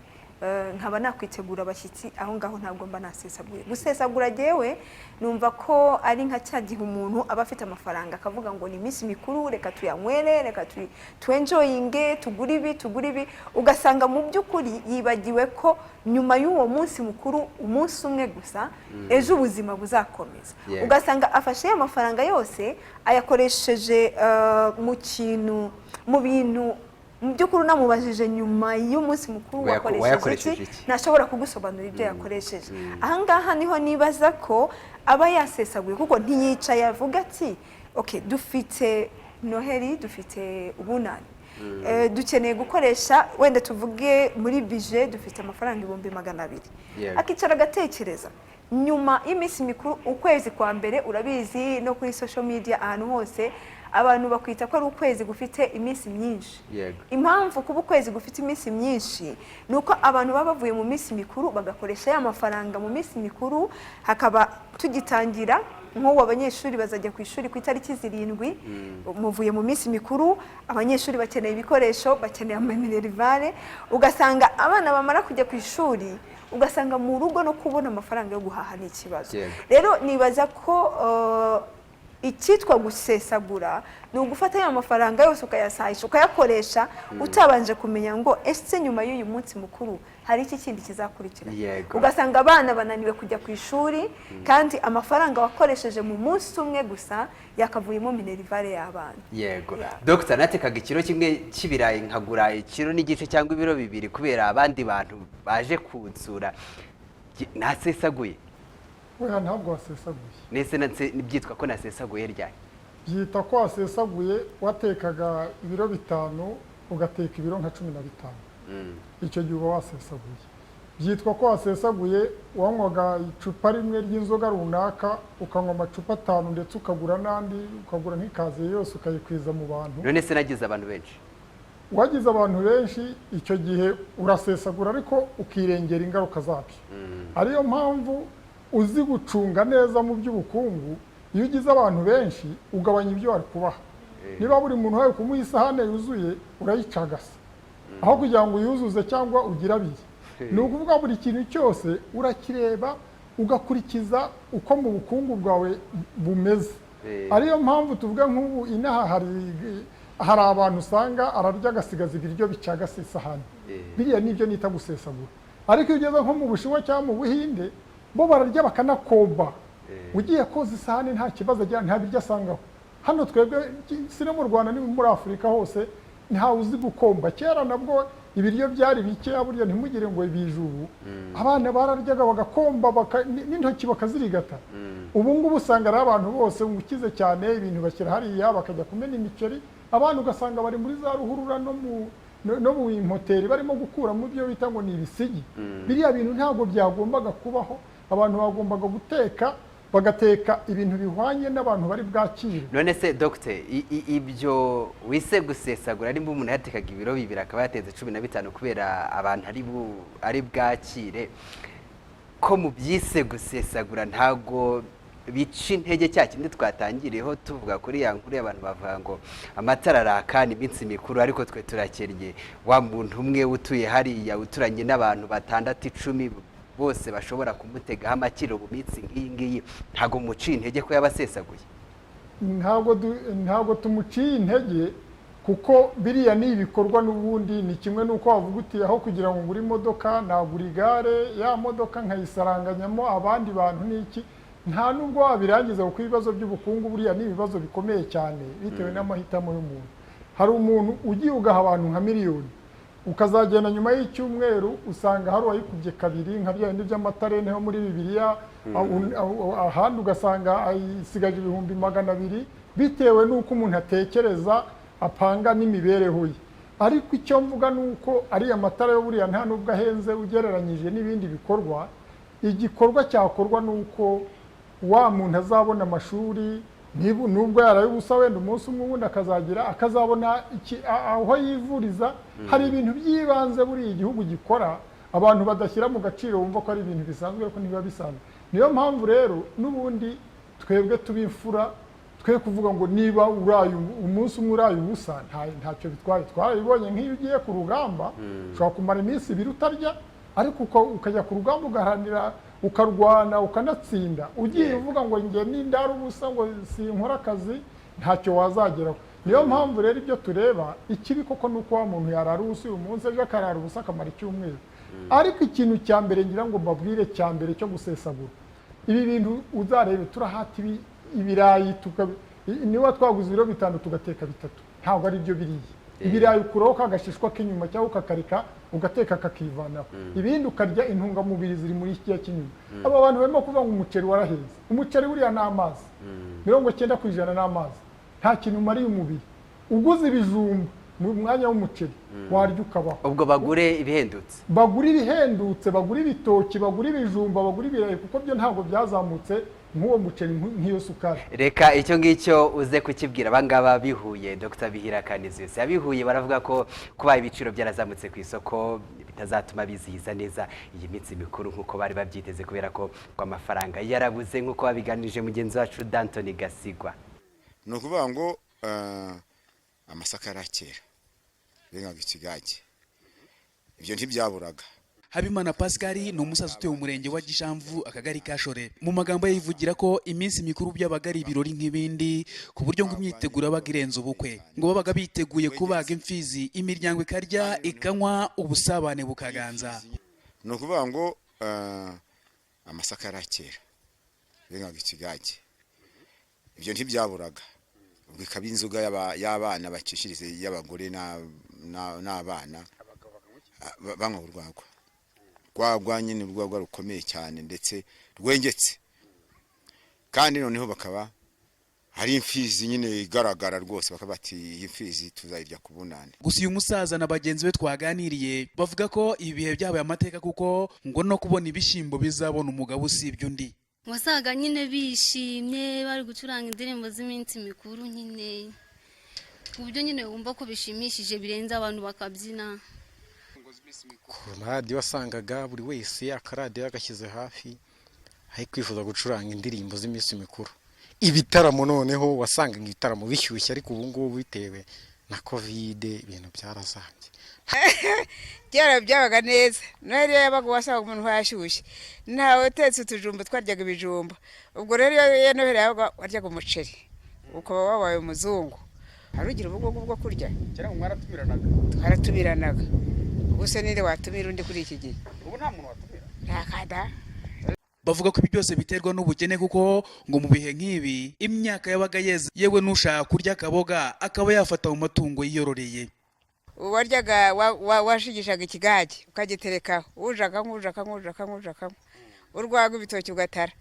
Nkaba nakwitegura abashyitsi aho ngaho, ntabwo mba nasesaguye. Gusesagura jyewe numva ko ari nka cya gihe umuntu aba afite amafaranga akavuga ngo ni iminsi mikuru, reka tuyanywere, reka twenjoyinge, tugure ibi, tugure ibi, ugasanga mu by'ukuri yibagiwe ko nyuma y'uwo munsi mukuru, umunsi umwe gusa, ejo ubuzima buzakomeza. Ugasanga afashe ya mafaranga yose ayakoresheje mu kintu, mu bintu mu by'ukuri unamubajije nyuma y'umunsi mukuru wakoresheje wayakoresheje iki, iki? ntashobora kugusobanurira ibyo yakoresheje. Ahangaha niho nibaza ko aba yasesaguye, kuko ntiyicaye avuga ati: "Ok, dufite Noheli, dufite Ubunani, dukeneye gukoresha, wenda tuvuge muri budget dufite amafaranga 200,000." Akicara agatekereza nyuma y'iminsi mikuru, ukwezi kwa mbere, urabizi no kuri social media ahantu hose abantu bakwita ko ari ukwezi gufite iminsi myinshi. Impamvu kuba ukwezi gufite iminsi myinshi ni uko abantu baba bavuye mu minsi mikuru, bagakoresha ya mafaranga mu minsi mikuru, hakaba tugitangira nk'ubu abanyeshuri bazajya ku ishuri ku itariki 7. Muvuye mu minsi mikuru, abanyeshuri bakeneye ibikoresho, bakeneye amaminerivare, ugasanga abana bamara kujya ku ishuri, ugasanga mu rugo no kubona amafaranga yo guhaha ni ikibazo. Rero nibaza ko icyitwa gusesagura ni ugufata ya mafaranga yose ukayasahisha, ukayakoresha utabanje kumenya ngo ese nyuma y'uyu munsi mukuru hari iki kindi kizakurikira? Ugasanga abana bananiwe kujya ku ishuri, kandi amafaranga wakoresheje mu munsi umwe gusa yakavuyemo minerivare y'abana. Yego, dogita, natekaga ikiro kimwe cy'ibirayi, nkagura ikiro n'igice cyangwa ibiro 2 kubera abandi bantu baje kunsura. Nasesaguye? Oya, ntabwo wasesaguye. Nese byitwa ko nasesaguye ryari? Byita ko wasesaguye watekaga ibiro 5 ugateka ibiro nka 15. Icyo gihe uba wasesaguye. Byitwa ko wasesaguye wanywaga icupa rimwe ry'inzoga runaka, ukanywa amacupa 5, ndetse ukagura n'andi, ukagura nk'ikaziye yose ukayikwiza mu bantu. None se nagize abantu benshi? Wagize abantu benshi, icyo gihe urasesagura, ariko ukirengera ingaruka zabyo. Ariyo mpamvu uzi gucunga neza mu by'ubukungu, iyo ugize abantu benshi ugabanya ibyo wari kubaha. Niba buri muntu wawe kumuha isahane yuzuye, urayicagasa aho kugira ngo uyuzuze cyangwa ugire abiri. Ni ukuvuga buri kintu cyose urakireba, ugakurikiza uko mu bukungu bwawe bumeze. Ariyo mpamvu tuvuga nk'ubu inaha hari abantu usanga ararya agasigaza ibiryo bicagase isahani. Biriya nibyo nita gusesagura. Ariko iyo ugeze nko mu Bushinwa cyangwa mu Buhinde, bo bararya bakanakomba. Ugiye koza isahani nta kibazo agira, nta biryo asangaho. Hano twebwe, si no mu Rwanda, ni muri Afurika hose, ntawe uzi gukomba. Kera nabwo ibiryo byari bikeya burya, ntimugire ngo bije ubu. Abana bararyaga bagakomba, n'intoki bakazirigata. Ubu ngubu usanga ari abantu bose ukize cyane, ibintu bashyira hariya bakajya kumena imiceri, abana ugasanga bari muri za ruhurura no mu hoteli barimo gukuramo ibyo bita ngo ni ibisigi. Biriya bintu ntabwo byagombaga kubaho. Abantu bagombaga guteka, bagateka ibintu bihwanye n'abantu bari bwakire. None se dogite, ibyo wise gusesagura, nimba umuntu yatekaga ibiro 2 akaba yatetse 15 kubera abantu ari bwakire, ko mu byise gusesagura, ntago bica intege cya kindi twatangiriyeho tuvuga kuri ya nkuru y'abantu bavuga ngo amatara araka, ni iminsi mikuru, ariko twe turakennye? Wa muntu umwe utuye hariya uturanye n'abantu batandatu, 10, bose bashobora kumutegaho amakiro mu minsi nk'iyi ngiyi, ntago muciye intege ko yaba asesaguye? Ntabwo tumuciye intege, kuko biriya ni ibikorwa n'ubundi. Ni kimwe n'uko wavuga uti aho kugira ngo ngure imodoka nagura igare, ya modoka nkayisaranganyamo abandi bantu n'iki. Nta nubwo wabirangiza, kuko ibibazo by'ubukungu buriya ni ibibazo bikomeye cyane bitewe n'amahitamo y'umuntu. Hari umuntu ugiye ugaha abantu nka miliyoni, ukazagenda nyuma y'icyumweru usanga hari uwayikubye kabiri, nka bya bindi by'amatarente yo muri Bibiliya. Ahandi ugasanga ayisigaje 200,000, bitewe n'uko umuntu atekereza, apanga n'imibereho ye. Ariko icyo mvuga ni uko ariya matara yo buriya nta nubwo ahenze ugereranyije n'ibindi bikorwa. Igikorwa cyakorwa ni uko wa muntu azabona amashuri, nubwo yaraye ubusa wenda umunsi umwe, ubundi akazagira akazabona aho yivuriza. Hari ibintu by'ibanze buriya igihugu gikora abantu badashyira mu gaciro, bumva ko ari ibintu bisanzwe, ariko ntibiba bisanzwe. Niyo mpamvu rero n'ubundi twebwe tuba imfura, twe kuvuga ngo niba uraye umunsi umwe uraye ubusa ntacyo bitwaye. Twarabibonye nk'iyo ugiye ku rugamba, ushobora kumara iminsi 2 utarya. Ariko ukajya ku rugamba, ugaharanira, ukarwana, ukanatsinda. Ugiye uvuga ngo njye nindara ubusa, ngo sinkora akazi, ntacyo wazageraho. Niyo mpamvu rero ibyo tureba, ikibi koko ni uko wa muntu yarara ubusa uyu munsi, ejo akarara ubusa, akamara icyumweru. Ariko ikintu cya mbere ngira ngo mbabwire, cya mbere cyo gusesagura ibi bintu, uzarebe turahata ibirayi, niba twaguze ibiro 5 tugateka 3, ntabwo ari byo biriya. Ibirayi ukuraho kagashishwa k'inyuma cyangwa ukakareka ugateka kakivanaho, ibindi ukarya intungamubiri ziri muri kiriya cy'inyuma. Aba bantu barimo kuvuga ngo umuceri warahenze. Umuceri buriya ni amazi, 90% ni amazi, nta kintu umariye umubiri. Uguze ibijumba mu mwanya w'umuceri warya ukabaho. Ubwo bagure ibihendutse. Bagura ibihendutse, bagura ibitoki, bagura ibijumba, bagura ibirayi, kuko byo ntabwo byazamutse nk'uwo muceri, nk'iyo sukari. Reka icyo ngicyo uze kukibwira abangaba bihuye. Dr Bihira Canisius, abihuye baravuga ko kuba ibiciro byarazamutse ku isoko bitazatuma bizihiza neza iyi minsi mikuru nk'uko bari babyiteze, kubera ko amafaranga yarabuze, nk'uko babiganirije mugenzi wacu Dantoni Gasigwa. Ni ukuvuga ngo amasaka yarakera bengaga ikigage, ibyo ntibyaburaga. Habimana Pascal ni umusaza utuye mu murenge wa Gishamvu, akagari ka Shore. Mu magambo ye yivugira ko iminsi mikuru byabaga ari ibirori nk'ibindi, ku buryo ngo imyiteguro yabaga irenze ubukwe. Ngo babaga biteguye kubaga imfizi, imiryango ikarya, ikanywa, ubusabane bukaganza. Ni ukuvuga ngo amasaka yarakera bengaga ikigage, ibyo ntibyaburaga. Ubwo ikaba inzoga y'abana bacishirize, y'abagore n'abana banywa urwagwa. Rwagwa nyine, urwagwa rukomeye cyane ndetse rwengetse, kandi noneho bakaba hari imfizi nyine igaragara rwose, bakaba bati iyi mfizi tuzayirya ku bunani. Gusa uyu musaza na bagenzi be twaganiriye bavuga ko ibi bihe byabaye amateka, kuko ngo no kubona ibishyimbo bizabona umugabo usibye undi. Wasaga nyine bishimye, bari gucuranga indirimbo z'iminsi mikuru nyine, ku buryo nyine wumva ko bishimishije birenze, abantu bakabyina. Ku maradiyo wasangaga buri wese akaradiyo yagashyize hafi, ari kwifuza gucuranga indirimbo z'iminsi mikuru. Ibitaramo noneho wasangaga ibitaramo bishyushye, ariko ubu ngubu bitewe na COVID ibintu byarazambye. Kera byabaga neza. Noheli yabaga, wasangaga umuntu yashyushye, ntawe utetse utujumba, twaryaga ibijumba. Ubwo rero iyo Noheli yabaga waryaga umuceri, ukaba wabaye umuzungu. Hari ugira ubugugu bwo kurya. Kera ngo mwaratumiranaga. Twaratumiranaga. Ubu se ninde watumira undi kuri iki gihe? Ubu nta muntu watumira. Nta kada. Bavuga ko ibi byose biterwa n'ubukene, kuko ngo mu bihe nk'ibi imyaka yabaga yeze, yewe n'ushaka kurya akaboga akaba yafata mu matungo yiyororeye. Waryaga, washigishaga ikigage ukagiterekaho, uje akanywa, uje akanywa, uje akanywa, uje akanywa urwagwa, ibitoki ugatara.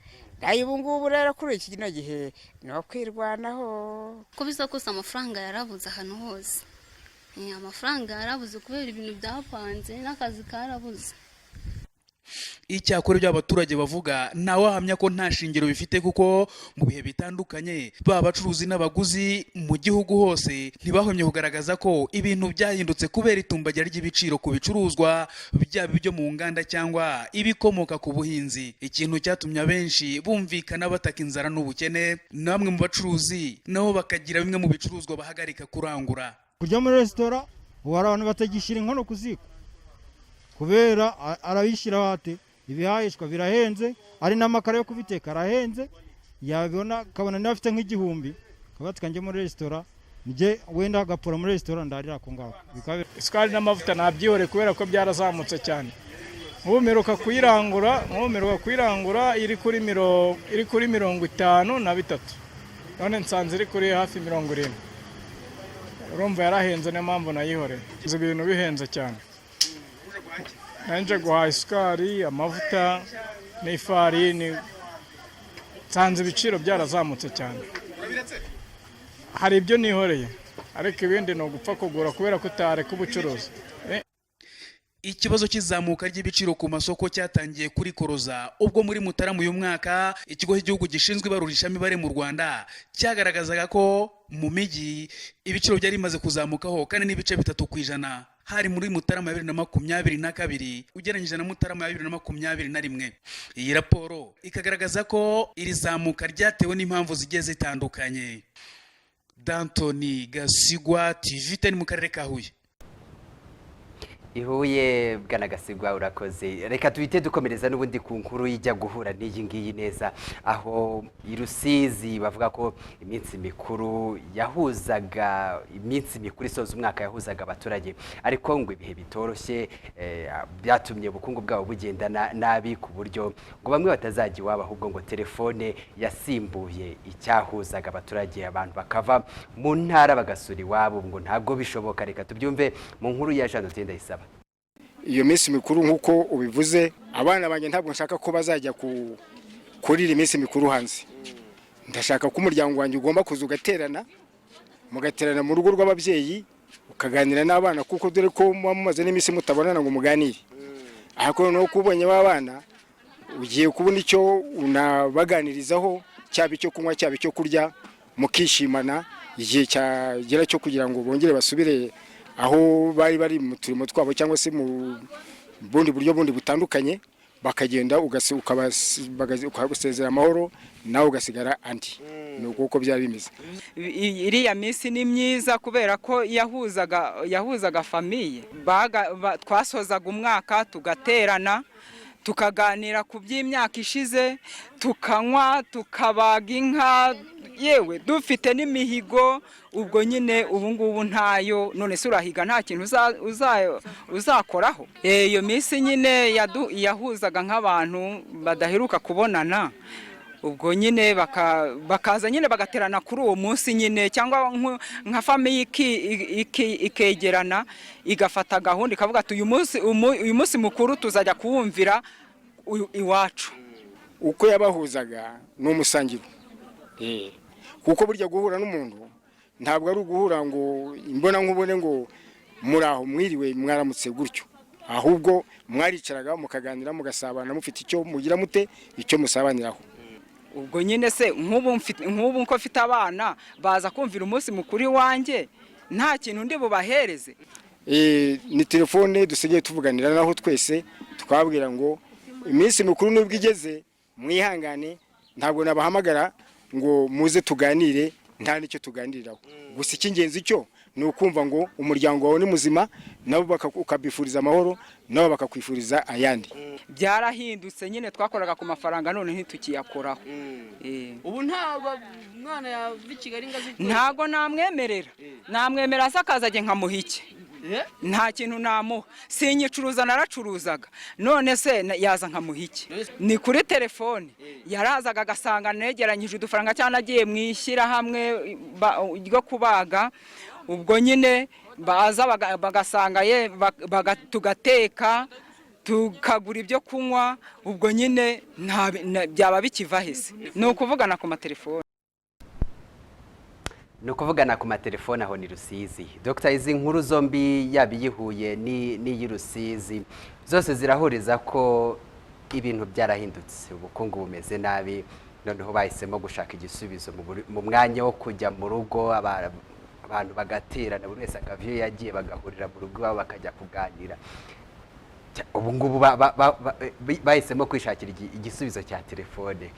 Nayo ubu ngubu rero kuri iki kino gihe ni ukwirwanaho. Uko bisa kose amafaranga yarabuze ahantu hose. Amafaranga yarabuze kubera ibintu byapanze, n'akazi karabuze. Icyakora ibyo abaturage bavuga ntawahamya ko nta shingiro bifite, kuko mu bihe bitandukanye baba abacuruzi n'abaguzi mu gihugu hose ntibahwemye kugaragaza ko ibintu byahindutse kubera itumbagira ry'ibiciro ku bicuruzwa, byaba ibyo mu nganda cyangwa ibikomoka ku buhinzi, ikintu cyatumye abenshi bumvikana bataka inzara n'ubukene. Na bamwe mu bacuruzi nabo bakagira bimwe mu bicuruzwa bahagarika kurangura. Kujya muri resitora, ubu hari abantu batagishyira inkono ku ziko, kubera arabishyiraho ate? Ibihahishwa birahenze, ari n'amakara yo kubiteka arahenze. Yabibona akabona niba afite nk'igihumbi, akavuga njye muri resitora, njye wenda agapfura muri resitora, ndarira ako ngako. Isukari n'amavuta ntabyihore, kubera ko byarazamutse cyane. Nk'ubu mperuka kuyirangura, nk'ubu mperuka kuyirangura iri kuri 53, none nsanze iri kuri hafi 70. Urumva yarahenze, niyo mpamvu nayihoreye. Ibintu bihenze cyane. Nanje guhaha isukari, amavuta n'ifarini, nsanze ibiciro byarazamutse cyane. Hari ibyo nihoreye, ariko ibindi ni ugupfa kugura kubera ko utareka ubucuruzi. Ikibazo cy'izamuka ry'ibiciro ku masoko cyatangiye kurikoroza ubwo muri Mutarama uyu mwaka ikigo cy'igihugu gishinzwe ibarurishamibare mu Rwanda cyagaragazaga ko mu mijyi ibiciro byari bimaze kuzamukaho kandi n'ibice 3%, hari muri Mutarama ya 2022 ugereranyije na Mutarama ya 2021. Iyi raporo ikagaragaza ko iri zamuka ryatewe n'impamvu zigiye zitandukanye. Dantoni Gasigwa, TV 10, mu karere ka Huye. Ihuye bwana Gasigwa, urakoze. Reka tuhite dukomereza n'ubundi ku nkuru ijya guhura n'iyi ngiyi neza, aho i Rusizi bavuga ko iminsi mikuru yahuzaga, iminsi mikuru isoza umwaka yahuzaga abaturage, ariko ngo ibihe bitoroshye byatumye ubukungu bwabo bugenda nabi, ku buryo ngo bamwe batazajya iwabo, ahubwo ngo telefone yasimbuye icyahuzaga abaturage, abantu bakava mu ntara bagasura iwabo, ngo ntabwo bishoboka. Reka tubyumve mu nkuru ya Jean Dutenda Isaba. Iyo minsi mikuru, nk'uko ubivuze, abana banjye ntabwo nshaka ko bazajya kurira iminsi mikuru hanze. Ndashaka ko umuryango wanjye ugomba kuza ugaterana, mugaterana mu rugo rw'ababyeyi, ukaganira n'abana, kuko dore ko muba mumaze n'iminsi mutabonana ngo muganire. Ariko noneho ko ubonye b'abana, ugiye kubona icyo unabaganirizaho, cyaba icyo kunywa, cyaba icyo kurya, mukishimana. Igihe cyagera cyo kugira ngo bongere basubire aho bari bari mu turimo twabo cyangwa se mu bundi buryo bundi butandukanye, bakagenda, ukabasezera amahoro, nawe ugasigara andi. Ni uko byari bimeze. Iriya minsi ni myiza kubera ko yahuzaga famille. Twasozaga umwaka tugaterana, tukaganira ku by'imyaka ishize, tukanywa, tukabaga inka, yewe dufite n'imihigo. Ubwo nyine ubu ngubu ntayo. None se urahiga nta kintu uzakoraho? Iyo minsi nyine yahuzaga nk'abantu badaheruka kubonana. Ubwo nyine bakaza nyine bagaterana kuri uwo munsi nyine, cyangwa nka famille ikegerana, igafata gahunda, ikavuga ati: "Uyu munsi mukuru tuzajya kuwumvira iwacu." Uko yabahuzaga ni umusangiro, kuko burya guhura n'umuntu ntabwo ari uguhura ngo imbona nkubone, ngo muraho, mwiriwe, mwaramutse gutyo, ahubwo mwaricaraga mukaganira, mugasabana, mufite icyo mugira mute, icyo musabaniraho. Ubwo nyine se nk'ubu ko mfite abana baza kumvira umunsi mukuru iwanjye, nta kintu ndi bubahereze? Ni telefone dusigaye tuvuganira naho twese, twabwira ngo iminsi mikuru nubwo igeze, mwihangane, ntabwo nabahamagara ngo muze tuganire, nta n'icyo tuganiriraho. Gusa icy'ingenzi cyo ni ukumva ngo umuryango wawe ni muzima, nabo ukabifuriza amahoro, nabo bakakwifuriza ayandi. Byarahindutse nyine. Twakoraga ku mafaranga, none ntitukiyakoraho. Ubu ntabwo umwana yava i Kigali ngo azi? Ntabwo namwemerera. Namwemera se akazajya nkamuha iki? Nta kintu namuha. Sinyicuruza, naracuruzaga. None se yaza nkamuha iki? Ni kuri telefone. Yarazaga agasanga negeranyije udufaranga, cyangwa nagiye mu ishyirahamwe ryo kubaga. Ubwo nyine baza bagasanga ye tugateka, tukagura ibyo kunywa. Ubwo nyine byaba bikiva hese? Ni ukuvugana ku matelefone. Ni ukuvugana ku matelefone. Aho ni Rusizi. Dr, izi nkuru zombi, yaba iy'i Huye n'iyi Rusizi, zose zirahuriza ko ibintu byarahindutse, ubukungu bumeze nabi, noneho bahisemo gushaka igisubizo mu mwanya wo kujya mu rugo abantu bagaterana, buri wese akava iyo yagiye, bagahurira mu rugo iwabo, bakajya kuganira. Ubu ngubu bahisemo kwishakira igisubizo cya telefone.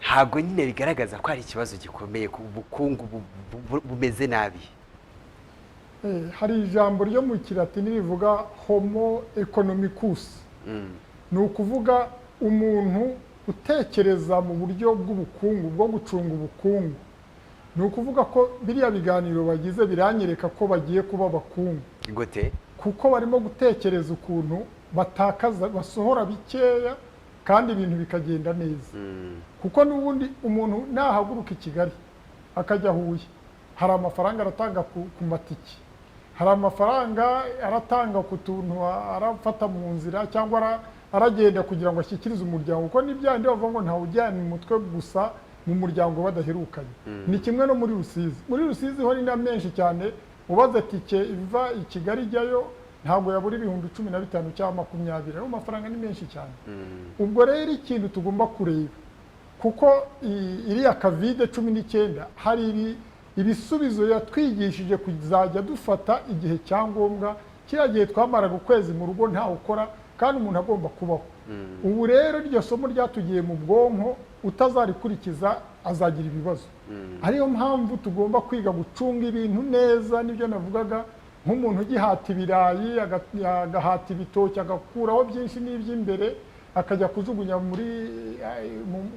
Ntabwo nyine bigaragaza ko hari ikibazo gikomeye ku bukungu bumeze nabi? Hari ijambo ryo mu Kilatini rivuga "homo economicus". Ni ukuvuga umuntu utekereza mu buryo bw'ubukungu, bwo gucunga ubukungu. Ni ukuvuga ko biriya biganiro bagize biranyereka ko bagiye kuba abakungu. Gute? Kuko barimo gutekereza ukuntu batakaza, basohora bikeya kandi ibintu bikagenda neza, kuko n'ubundi umuntu nahaguruka i Kigali akajya Huye, hari amafaranga aratanga ku matiki, hari amafaranga aratanga ku tuntu arafata mu nzira, cyangwa aragenda kugira ngo ashyikirize umuryango, kuko n'ibyandi bavuga ngo ntawe ujyana umutwe gusa mu muryango badaherukanye. Ni kimwe no muri Rusizi. Muri Rusizi ho ni na menshi cyane. Ubaze tike iva i Kigali ijyayo, ntabwo yabura 15,000 cyangwa 20. Ayo mafaranga ni menshi cyane. Ubwo rero ikintu tugomba kureba, kuko iriya COVID-19 hari ibisubizo yatwigishije kuzajya dufata igihe cya ngombwa. Kiriya gihe twamaraga ukwezi mu rugo ntawe ukora kandi umuntu agomba kubaho. Ubu rero iryo somo ryatugiye mu bwonko, utazarikurikiza azagira ibibazo. Ariyo mpamvu tugomba kwiga gucunga ibintu neza. Nibyo navugaga. Nk'umuntu ugihata ibirayi, agahata ibitoki, agakuraho byinshi n'iby'imbere, akajya kujugunya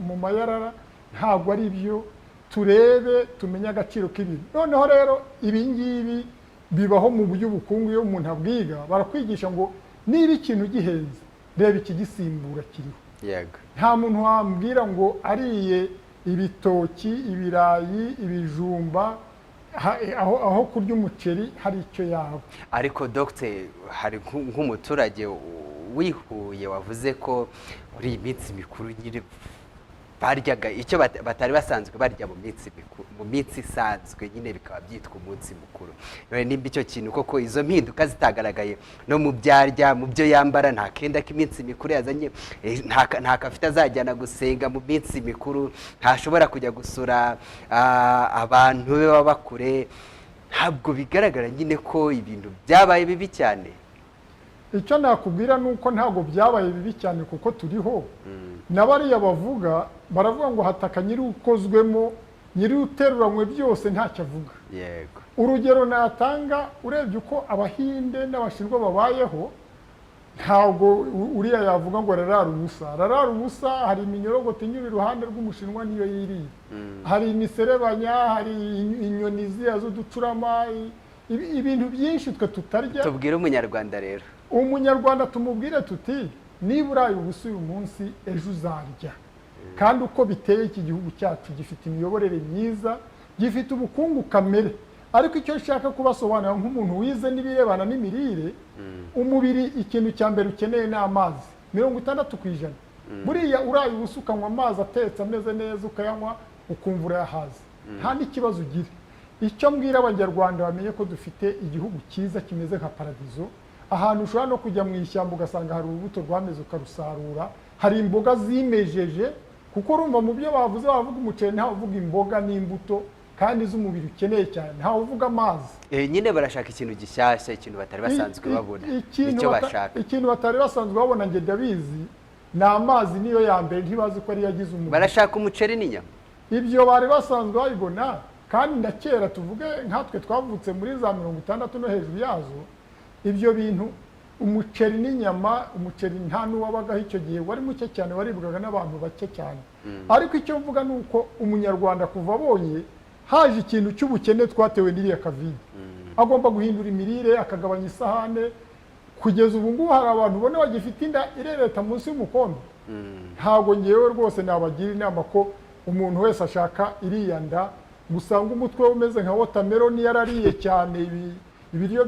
mu mayarara, ntabwo ari byo. Turebe, tumenye agaciro k'ibintu. Noneho rero ibi ngibi bibaho mu by'ubukungu. Iyo umuntu abwiga, barakwigisha ngo niba ikintu gihenze, reba ikigisimbura kiriho. Nta muntu wambwira ngo ariye ibitoki, ibirayi, ibijumba aho kurya umuceri hari icyo yaba. Ariko dogite, hari nk'umuturage wihuye wavuze ko muri iyi minsi mikuru nyine baryaga icyo batari basanzwe barya mu minsi mikuru, mu minsi isanzwe nyine bikaba byitwa umunsi mukuru. None nimba icyo kintu koko, izo mpinduka zitagaragaye no mu byarya, mu byo yambara, nta kenda k'iminsi mikuru yazanye, nta kafite azajyana gusenga mu minsi mikuru, ntashobora kujya gusura abantu be baba kure, ntabwo bigaragara nyine ko ibintu byabaye bibi cyane? Icyo nakubwira ni uko ntabwo byabaye bibi cyane, kuko turiho. Na bariya bavuga, baravuga ngo hataka nyiri ukozwemo, nyiri uteruranywe byose ntacyo avuga. Urugero natanga, urebye uko Abahinde n'Abashinwa babayeho, ntabwo uriya yavuga ngo ararara ubusa. Ararara ubusa. Hari iminyorogoto inyura iruhande rw'Umushinwa, niyo yiriye. Hari imiserebanya, hari inyoni ziriya z'uducurama, ibintu byinshi twe tutarya. Tubwire Umunyarwanda rero. Umunyarwanda tumubwire tuti: niba uraye ubusa uyu munsi, ejo uzarya. Kandi uko biteye, iki gihugu cyacu gifite imiyoborere myiza, gifite ubukungu kamere. Ariko icyo nshaka kubasobanurira nk'umuntu wize n'ibirebana n'imirire, umubiri ikintu cya mbere ukeneye ni amazi, 60%. Buriya uraye ubusa ukanywa amazi atetse ameze neza, ukayanywa ukumva urayahaze, nta n'ikibazo ugira. Icyo mbwira Abanyarwanda, bamenye ko dufite igihugu cyiza kimeze nka paradizo, ahantu ushobora no kujya mu ishyamba ugasanga hari urubuto rwameze ukarusarura, hari imboga zimejeje. Kuko urumva mu byo bavuze, bavuga umuceri, ntawe uvuga imboga n'imbuto kandi z'umubiri ukeneye cyane, ntawe uvuga amazi. Nyine barashaka ikintu gishyashya, ikintu batari basanzwe babona. Ikintu nicyo bashaka. Ikintu batari basanzwe babona, njye ndabizi, ni amazi, niyo ya mbere. Ntibazi ko ariyo agize umubiri. Barashaka umuceri n'inyama. Ibyo bari basanzwe babibona. Kandi na kera, tuvuge nkatwe twavutse muri za 60 no hejuru yazo, ibyo bintu, umuceri n'inyama, umuceri nta n'uwabagaho icyo gihe, wari muke cyane, waribwaga n'abantu bake cyane. Ariko icyo mvuga ni uko Umunyarwanda kuva abonye haje ikintu cy'ubukene twatewe n'iriya Covid, agomba guhindura imirire, akagabanya isahane. Kugeza ubu ngubu hari abantu ubona bagifite inda irereta munsi y'umukondo. Ntabwo ngewe rwose nabagira inama ko umuntu wese ashaka iriya nda, usanga umutwe we umeze nka watermelon, yarariye cyane, ibiryo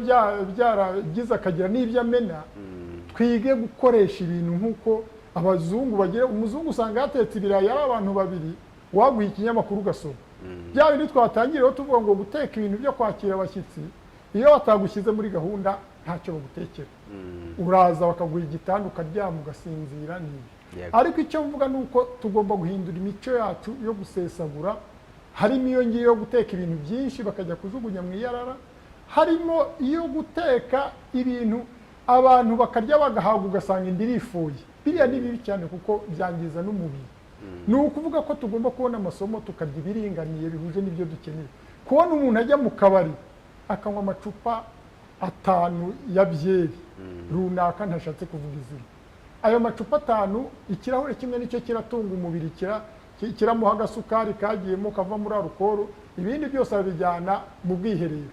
byaragize, akagira n'ibyo amena. Twige gukoresha ibintu nk'uko abazungu bagira. Umuzungu usanga yatetse ibirayi ari abantu babiri, waguha ikinyamakuru ugasoma. Bya bindi twatangiriyeho tuvuga ngo guteka ibintu byo kwakira abashyitsi, iyo batagushyize muri gahunda ntacyo bagutekera. Uraza bakaguha igitanda ukaryama ugasinzira, ni ibi. Ariko icyo mvuga ni uko tugomba guhindura imico yacu yo gusesagura, harimo iyo ngiyo yo guteka ibintu byinshi bakajya kujugunya mu iyarara, harimo iyo guteka ibintu abantu bakarya bagahaga, ugasanga inda irifuye. Biriya ni bibi cyane kuko byangiza n'umubiri. Ni ukuvuga ko tugomba kubona amasomo, tukarya ibiringaniye bihuje n'ibyo dukeneye. Kubona umuntu ajya mu kabari akanywa amacupa 5 ya byeri runaka, ntashatse kuvuga izina, ayo macupa 5, ikirahure kimwe nicyo kiratunga umubiri, kiramuha agasukari kagiyemo kava muri alukoro, ibindi byose arabijyana mu bwiherero.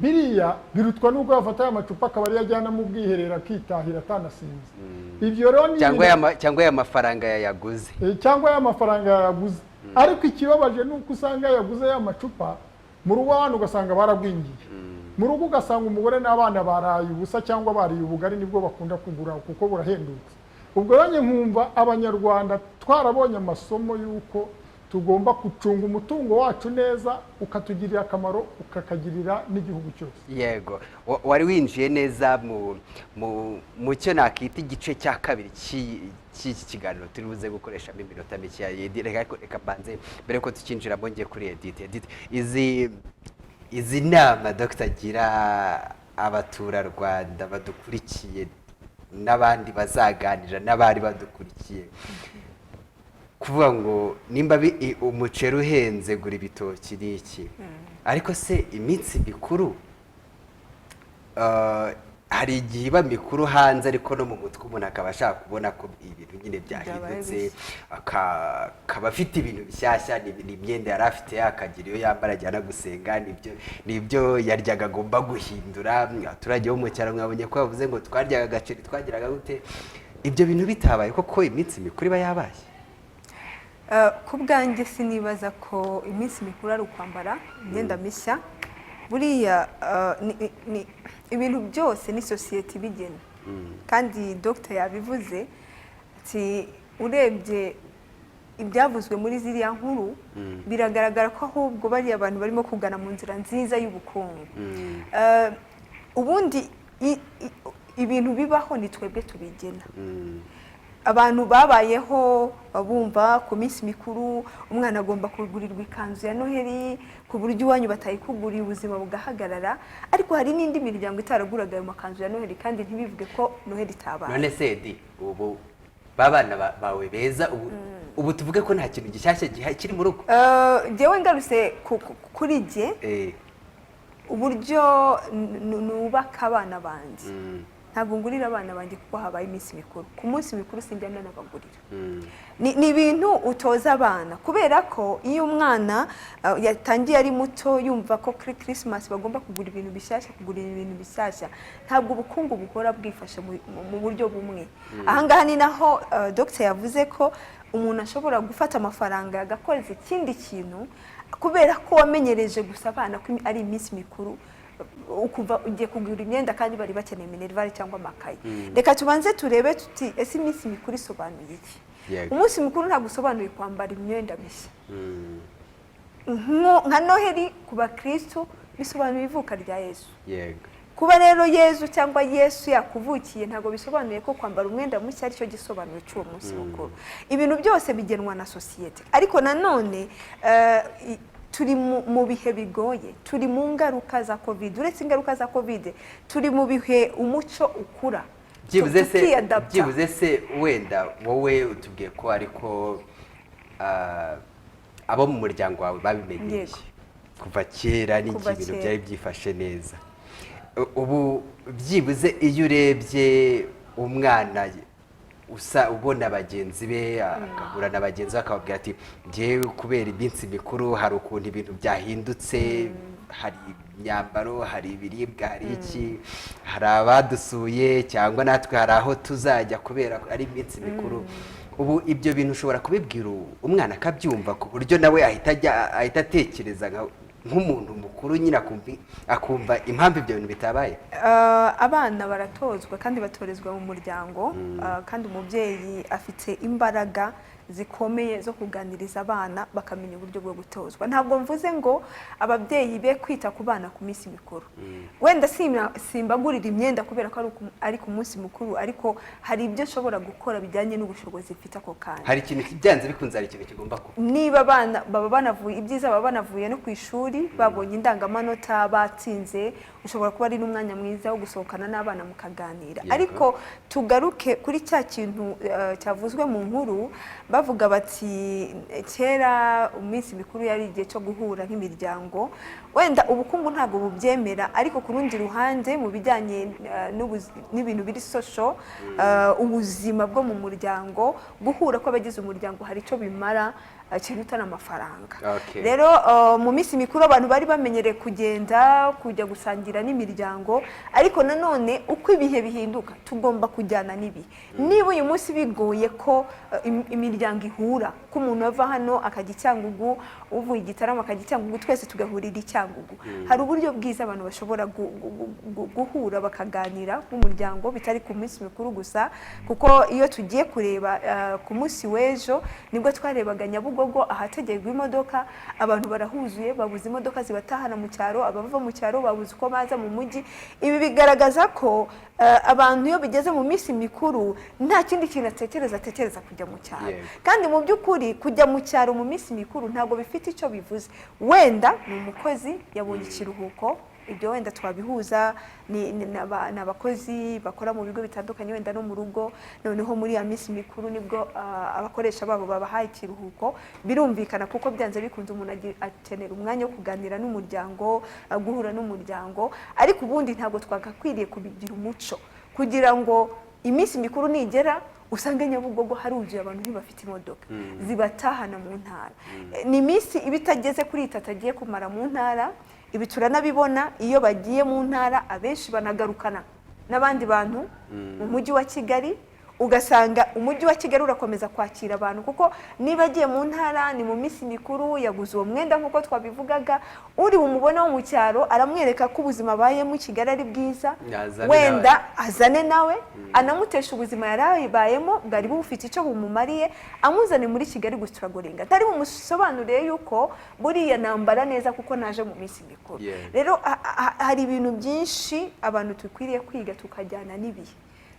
Biriya birutwa n'ubwo yafata aya macupa akaba ariyo ajyana mu bwiherero, akitahira atanasinze. Ibyo rero ni cyangwa ya mafaranga yayaguze. Cyangwa ya mafaranga yayaguze. Ariko ikibabaje ni uko usanga yaguze ya macupa, mu rugo abantu ugasanga baragwingiye, mu rugo ugasanga umugore n'abana baraye ubusa cyangwa bariye ubugari, nibwo bakunda kugura kuko burahendutse. Ubwo rero nkumva Abanyarwanda twarabonye amasomo y'uko tugomba gucunga umutungo wacu neza, ukatugirira akamaro, ukakagirira n'igihugu cyose. Yego, wari winjiye neza mu cyo nakita igice cya kabiri cy'iki kiganiro turi buze gukoreshamo iminota mike. Reka mbanze, mbere ko tukinjiramo, ngiye kuri Edith. Edith, izi nama Dr agira abaturarwanda badukurikiye n'abandi bazaganira n'abari badukurikiye, kuvuga ngo nimba umuceri uhenze gura ibitoki ni iki, ariko se iminsi mikuru Hari igihe iba mikuru hanze, ariko no mu mutwe umuntu akaba ashaka kubona ko ibintu nyine byahindutse, bishya. Akaba afite ibintu bishyashya, ni imyenda yari afite akagira iyo yambara ajyana gusenga, nibyo yaryaga agomba guhindura. Abaturage bo mu cyaro mwabonye ko bavuze ngo twaryaga agaceri, twagiraga gute. Ibyo bintu bitabaye koko, iminsi mikuru iba yabaye? Ku bwanjye sinibaza ko iminsi mikuru ari ukwambara imyenda mishya. Buriya ibintu byose ni sosiyete ibigena, kandi dogita yabivuze ati urebye ibyavuzwe muri ziriya nkuru, biragaragara ko ahubwo bariya abantu barimo kugana mu nzira nziza y'ubukungu. Ubundi ibintu bibaho ni twebwe tubigena. Abantu babayeho bumva ku minsi mikuru umwana agomba kugurirwa ikanzu ya Noheli, ku buryo iwanyu batayikuguriye ubuzima bugahagarara. Ariko hari n'indi miryango itaraguraga ayo makanzu ya Noheli kandi ntibivuge ko Noheli itabaye. None se Edi, ubu ba bana bawe beza, ubu tuvuge ko nta kintu gishyashya kiri mu rugo? Jyewe ngarutse kuri jye, uburyo nubaka abana banjye, ntabwo ngurira abana banjye kuko habaye iminsi mikuru. Ku munsi mikuru sinjya nanabagurira. Ni ibintu utoza abana, kubera ko iyo umwana yatangiye ari muto yumva ko kuri Christmas bagomba kugura ibintu bishyashya, kugura ibintu bishyashya, ntabwo ubukungu buhora bwifashe mu buryo bumwe. Ahangaha ni naho Dr yavuze ko umuntu ashobora gufata amafaranga agakoza ikindi kintu, kubera ko wamenyereje gusa abana ko ari iminsi mikuru, ukuva ugiye kugura imyenda kandi bari bakeneye minerval cyangwa amakaye. Reka tubanze turebe tuti: ese iminsi mikuru isobanuye iki? Umunsi mukuru ntabwo usobanuye kwambara imyenda mishya. Nka Noheli ku bakristo bisobanuye ivuka rya Yesu. Kuba rero Yezu cyangwa Yesu yakuvukiye ntabwo bisobanuye ko kwambara umwenda mushya aricyo gisobanuro cy'uwo munsi mukuru. Ibintu byose bigenwa na sosiyete, ariko nanone turi mu bihe bigoye, turi mu ngaruka za COVID. Uretse ingaruka za COVID, turi mu bihe umuco ukura, Byibuze se tukiyadapta. Byibuze se wenda wowe utubwiye ko ariko abo mu muryango wawe babimenyeye kuva kera n'igihe Kuva ibintu kera. byari byifashe neza. Ubu byibuze iyo urebye umwana usa ubona bagenzi be, agahura na bagenzi be akababwira ati: "Njyewe kubera iminsi mikuru hari ukuntu ibintu byahindutse, hari imyambaro, hari ibiribwa, hari iki, hari abadusuye, cyangwa natwe hari aho tuzajya kubera ko ari iminsi mikuru." Ubu ibyo bintu ushobora kubibwira umwana akabyumva, ku buryo nawe ahita ajya ahita atekereza nk'umuntu mukuru nyine, akumva impamvu ibyo bintu bitabaye? Abana baratozwa kandi batorezwa mu muryango. Kandi umubyeyi afite imbaraga zikomeye zo kuganiriza abana bakamenya uburyo bwo gutozwa. Ntabwo mvuze ngo ababyeyi be kwita ku bana ku minsi mikuru. Wenda simbagurira imyenda kubera ko ari ku munsi mukuru, ariko hari ibyo nshobora gukora bijyanye n'ubushobozi mfite ako kanya. Hari ikintu, byanze bikunze hari ikintu kigomba kuba. Niba abana baba banavuye, ibyiza baba banavuye no ku ishuri, babonye indangamanota, batsinze, ushobora kuba ari n'umwanya mwiza wo gusohokana n'abana mukaganira. Ariko tugaruke kuri cya kintu cyavuzwe mu nkuru, bavuga bati kera iminsi mikuru yari igihe cyo guhura nk'imiryango. Wenda ubukungu ntabwo bubyemera, ariko ku rundi ruhande mu bijyanye n'ibintu biri social, ubuzima bwo mu muryango, guhura kw'abagize umuryango hari icyo bimara kiruta n'amafaranga. Rero mu minsi mikuru abantu bari bamenyereye kugenda kujya gusangira n'imiryango, ariko nanone uko ibihe bihinduka tugomba kujyana n'ibihe. Niba uyu munsi bigoye ko imiryango ihura, ko umuntu ava hano akajya i Cyangugu, uvuye i Gitarama akajya i Cyangugu, twese tugahurira i Cyangugu, hari uburyo bwiza abantu bashobora guhura bakaganira nk'umuryango bitari ku minsi mikuru gusa. Kuko iyo tugiye kureba ku munsi w'ejo nibwo twarebaga Nyabugogo ahategerwa imodoka, abantu barahuzuye, babuze imodoka zibatahana mu cyaro, abava mu cyaro babuze uko baza mu mujyi. Ibi bigaragaza ko abantu iyo bigeze mu minsi mikuru nta kindi kintu atekereza kujya mu cyaro. Kandi mu by'ukuri kujya mu cyaro mu minsi mikuru ntabwo bifite icyo bivuze. Wenda ni umukozi yabonye ikiruhuko. Ibyo wenda twabihuza ni abakozi bakora mu bigo bitandukanye, wenda no mu rugo. Noneho muri ya minsi mikuru nibwo abakoresha babo babahaye ikiruhuko. Birumvikana, kuko byanze bikunze umuntu akenera umwanya wo kuganira n'umuryango, guhura n'umuryango. Ariko ubundi ntabwo twagakwiriye kubigira umuco kugira ngo iminsi mikuru nigera usange Nyabugogo haruzuye abantu ntibafite imodoka zibatahana mu ntara. Ni iminsi iba itageze kuri itatu agiye kumara mu ntara. Ibi turanabibona iyo bagiye mu ntara, abenshi banagarukana n'abandi bantu mu mujyi wa Kigali, ugasanga umujyi wa Kigali urakomeza kwakira abantu, kuko niba agiye mu ntara ni mu minsi mikuru, yaguze uwo mwenda nk'uko twabivugaga, uri bumubone wo mu cyaro aramwereka ko ubuzima abayemo i Kigali ari bwiza, Yazane wenda azane nawe anamutesha ubuzima yari abayemo bwari bufite icyo bumumariye, amuzane muri Kigali gusitaragoringa, atari bumusobanuriye yuko buriya nambara neza kuko naje mu minsi mikuru. Rero hari ibintu byinshi abantu dukwiriye kwiga tukajyana n'ibihe,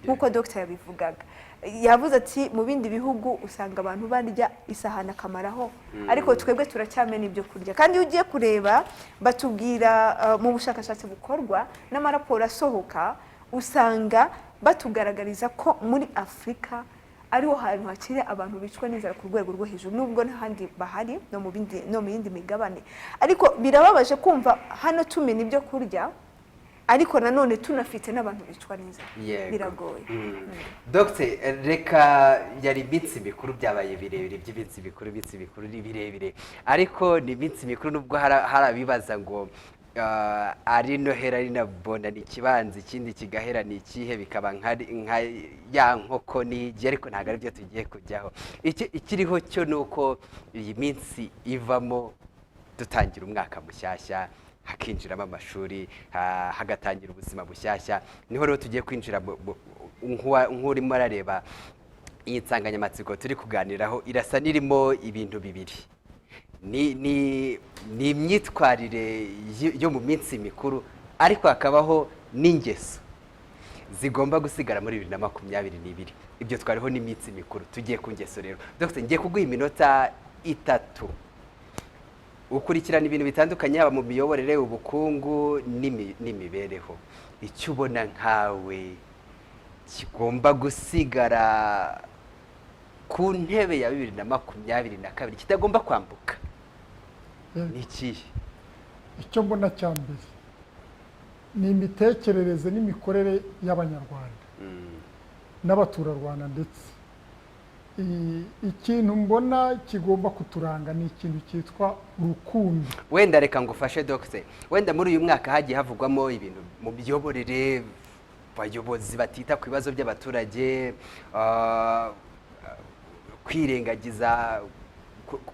nk'uko dogita yabivugaga. Yavuze ati mu bindi bihugu usanga abantu barya isahani akamaraho, ariko twebwe turacyamena ibyo kurya. Kandi iyo ugiye kureba batubwira mu bushakashatsi bukorwa n'amaraporo asohoka, usanga batugaragariza ko muri Afurika ariho hantu hakiri abantu bicwa n'inzara ku rwego rwo hejuru, nubwo n'ahandi bahari no mu bindi, no mu yindi migabane. Ariko birababaje kumva hano tumena ibyo kurya, ariko nanone tunafite n'abantu bicwa n'inzara. Biragoye. Dr, reka yari iminsi mikuru, byabaye birebire by'iminsi mikuru, iminsi mikuru ni birebire, ariko ni iminsi mikuru nubwo hari abibaza ngo ari Noheli ari na Bona ni ikibanza, ikindi kigahera ni ikihe, bikaba nka ya nkoko n'igi, ariko ntabwo aribyo tugiye kujyaho. Ikiriho cyo ni uko iyi minsi ivamo dutangira umwaka mushyashya, hakinjiramo amashuri, hagatangira ubuzima bushyashya. Niho rero tugiye kwinjira nk'urimo arareba iyi nsanganyamatsiko turi kuganiraho, irasa n'irimo ibintu bibiri. Ni imyitwarire yo mu minsi mikuru, ariko hakabaho n'ingeso zigomba gusigara muri 2022. Ibyo twariho n'iminsi mikuru, tugiye ku ngeso rero. Dr, ngiye kuguha iminota 3 ukurikirana ibintu bitandukanye, haba mu miyoborere, ubukungu n'imibereho. Icyo ubona nkawe kigomba gusigara ku ntebe ya 2022 kitagomba kwambuka ni ikihe? Icyo mbona cya mbere ni imitekerereze n'imikorere y'Abanyarwanda n'abaturarwanda, ndetse ikintu mbona kigomba kuturanga ni ikintu cyitwa urukundo. Wenda reka ngufashe Dr. Wenda muri uyu mwaka hagiye havugwamo ibintu mu miyoborere, abayobozi batita ku bibazo by'abaturage, kwirengagiza,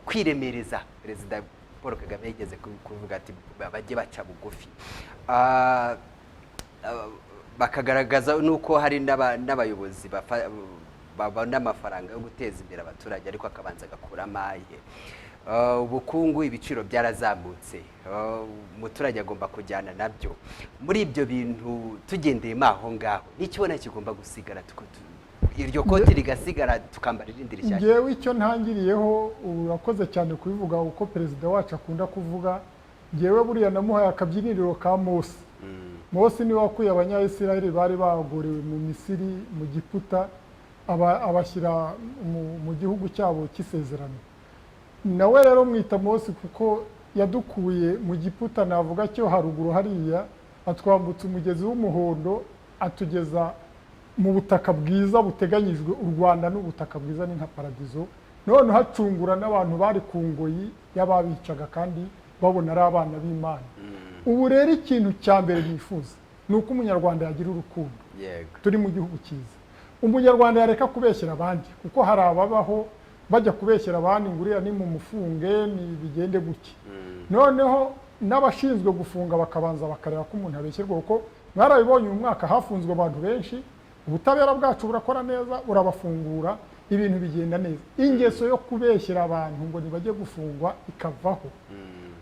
kwiremereza. Perezida Paul Kagame yigeze kuvuga ati bajye baca bugufi, bakagaragaza nuko hari n'abayobozi babona amafaranga yo guteza imbere abaturage, ariko akabanza agakura amaye. Ubukungu, ibiciro byarazamutse, umuturage agomba kujyana nabyo. Muri ibyo bintu tugendeyemo aho ngaho, n'ikibona kigomba gusigara, iryo koti rigasigara tukambara irindi rishyashya. Ngewe icyo ntangiriyeho, urakoze cyane kubivuga uko perezida wacu akunda kuvuga. Ngewe buriya namuhaye akabyiniriro ka Mose. Mose niwe wakuye Abanyayisiraheli bari bagorewe mu Misiri mu Giputa, abashyira mu gihugu cyabo cy'isezerano. Nawe rero mwita Mose kuko yadukuye mu Giputa, navuga cyo haruguru hariya, atwambutsa umugezi w'umuhondo, atugeza mu butaka bwiza buteganyijwe. U Rwanda ni ubutaka bwiza, ni nka paradizo. None hacungura n'abantu bari ku ngoyi y'ababicaga kandi babona ari abana b'Imana. Ubu rero ikintu cya mbere nifuza ni uko Umunyarwanda yagira urukundo. Turi mu gihugu cyiza, Umunyarwanda yareka kubeshyera abandi, kuko hari ababaho bajya kubeshyera abandi ngo uriya ni mumufunge, ni bigende gutya. Noneho n'abashinzwe gufunga bakabanza bakareba ko umuntu abeshyerwa, kuko mwarabibonye uyu mwaka hafunzwe abantu benshi. Ubutabera bwacu burakora neza, burabafungura, ibintu bigenda neza. Ingeso yo kubeshyera abantu ngo ntibajye gufungwa ikavaho.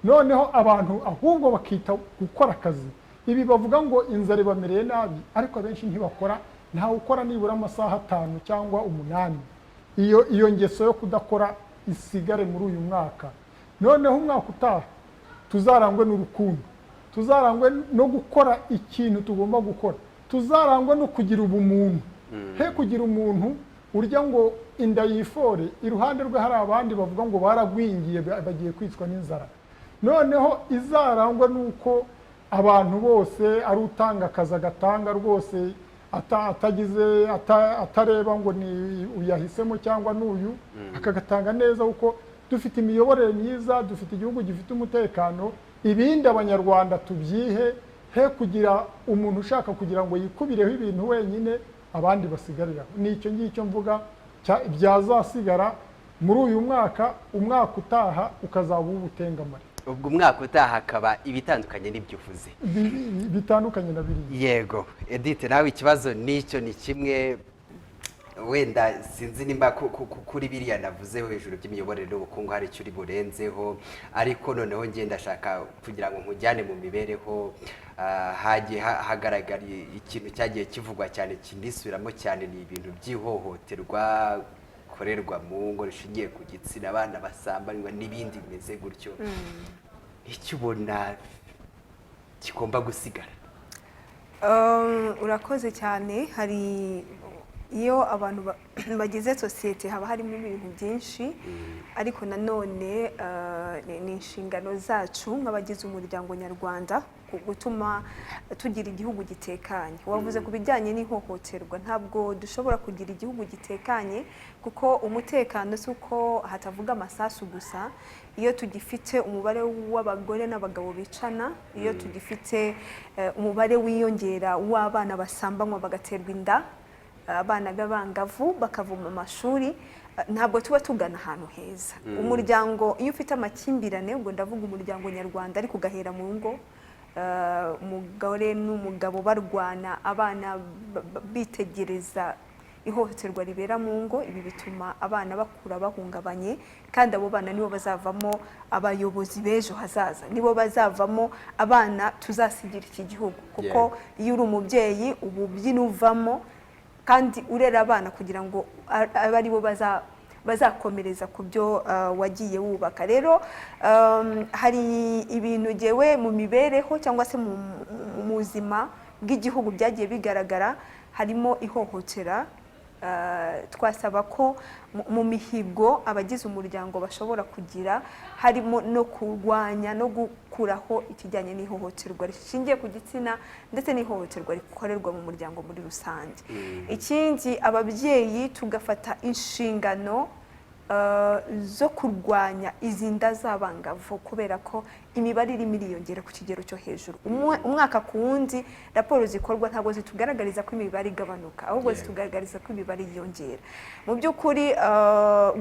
Noneho abantu ahubwo bakita gukora akazi. Ibi bavuga ngo inzara ibamereye nabi, ariko abenshi ntibakora. Ntawe ukora nibura amasaha 5 cyangwa 8. Iyo ngeso yo kudakora isigare muri uyu mwaka. Noneho umwaka utaha tuzarangwe n'urukundo, Tuzarangwe no gukora ikintu tugomba gukora. Tuzarangwe no kugira ubumuntu, he kugira umuntu urya ngo inda yifore, iruhande rwe hari abandi bavuga ngo baragwingiye, bagiye kwicwa n'inzara. Noneho izarangwa n'uko abantu bose, ari utanga akazi agatanga rwose atagize atareba ngo ni uyahisemo cyangwa n'uyu, akagatanga neza, kuko dufite imiyoborere myiza, dufite igihugu gifite umutekano. Ibindi Abanyarwanda tubyihe, he kugira umuntu ushaka kugira ngo yikubireho ibintu wenyine, abandi basigariraho. Ni icyo ngicyo mvuga byazasigara muri uyu mwaka, umwaka utaha ukazaba uw'ubutengamare. Ubwo umwaka utaha hakaba ibitandukanye n'ibyo uvuze. Bitandukanye na biriya. Yego, Edith, nawe ikibazo n'icyo ni kimwe. Wenda sinzi nimba kuri biriya navuze hejuru by'imiyoborere n'ubukungu hari icyo uri burenzeho, ariko noneho ngenda ndashaka kugira ngo nkujyane mu mibereho. Hagiye hagaragara ikintu cyagiye kivugwa cyane, kinisubiramo cyane, ni ibintu by'ihohoterwa rikorerwa mu ngo rishingiye ku gitsina, abana basambanywa n'ibindi bimeze gutyo. Icyo ubona kigomba gusigara? Urakoze cyane. Hari iyo abantu bagize sosiyete, haba harimo ibintu byinshi, ariko nanone ni inshingano zacu nk'abagize umuryango nyarwanda gutuma tugira igihugu gitekanye. Wavuze ku bijyanye n'ihohoterwa, ntabwo dushobora kugira igihugu gitekanye, kuko umutekano si uko hatavuga amasasu gusa. Iyo tugifite umubare w'abagore n'abagabo bicana, iyo tugifite umubare wiyongera w'abana basambanywa bagaterwa inda, abana b'abangavu bakava mu mashuri, ntabwo tuba tugana ahantu heza. Umuryango iyo ufite amakimbirane, ubwo ndavuga umuryango nyarwanda ariko ugahera mu ngo, umugore n'umugabo barwana, abana bitegereza ihohoterwa ribera mu ngo, ibi bituma abana bakura bahungabanye, kandi abo bana nibo bazavamo abayobozi b'ejo hazaza, nibo bazavamo abana tuzasigira iki gihugu. Kuko iyo uri umubyeyi uba ubyina uvamo, kandi urera abana kugira ngo abe aribo bazakomereza ku byo wagiye wubaka. Rero hari ibintu ngewe mu mibereho cyangwa se mu buzima bw'igihugu byagiye bigaragara, harimo ihohotera. Twasaba ko mu mihigo abagize umuryango bashobora kugira, harimo no kurwanya no gukuraho ikijyanye n'ihohoterwa rishingiye ku gitsina ndetse n'ihohoterwa rikorerwa mu muryango muri rusange. Ikindi, ababyeyi tugafata inshingano zo kurwanya izi nda z'abangavu, kubera ko imibare irimo iriyongera ku kigero cyo hejuru umwaka ku wundi. Raporo zikorwa ntabwo zitugaragariza ko imibare igabanuka, ahubwo zitugaragariza ko imibare yiyongera. Mu by'ukuri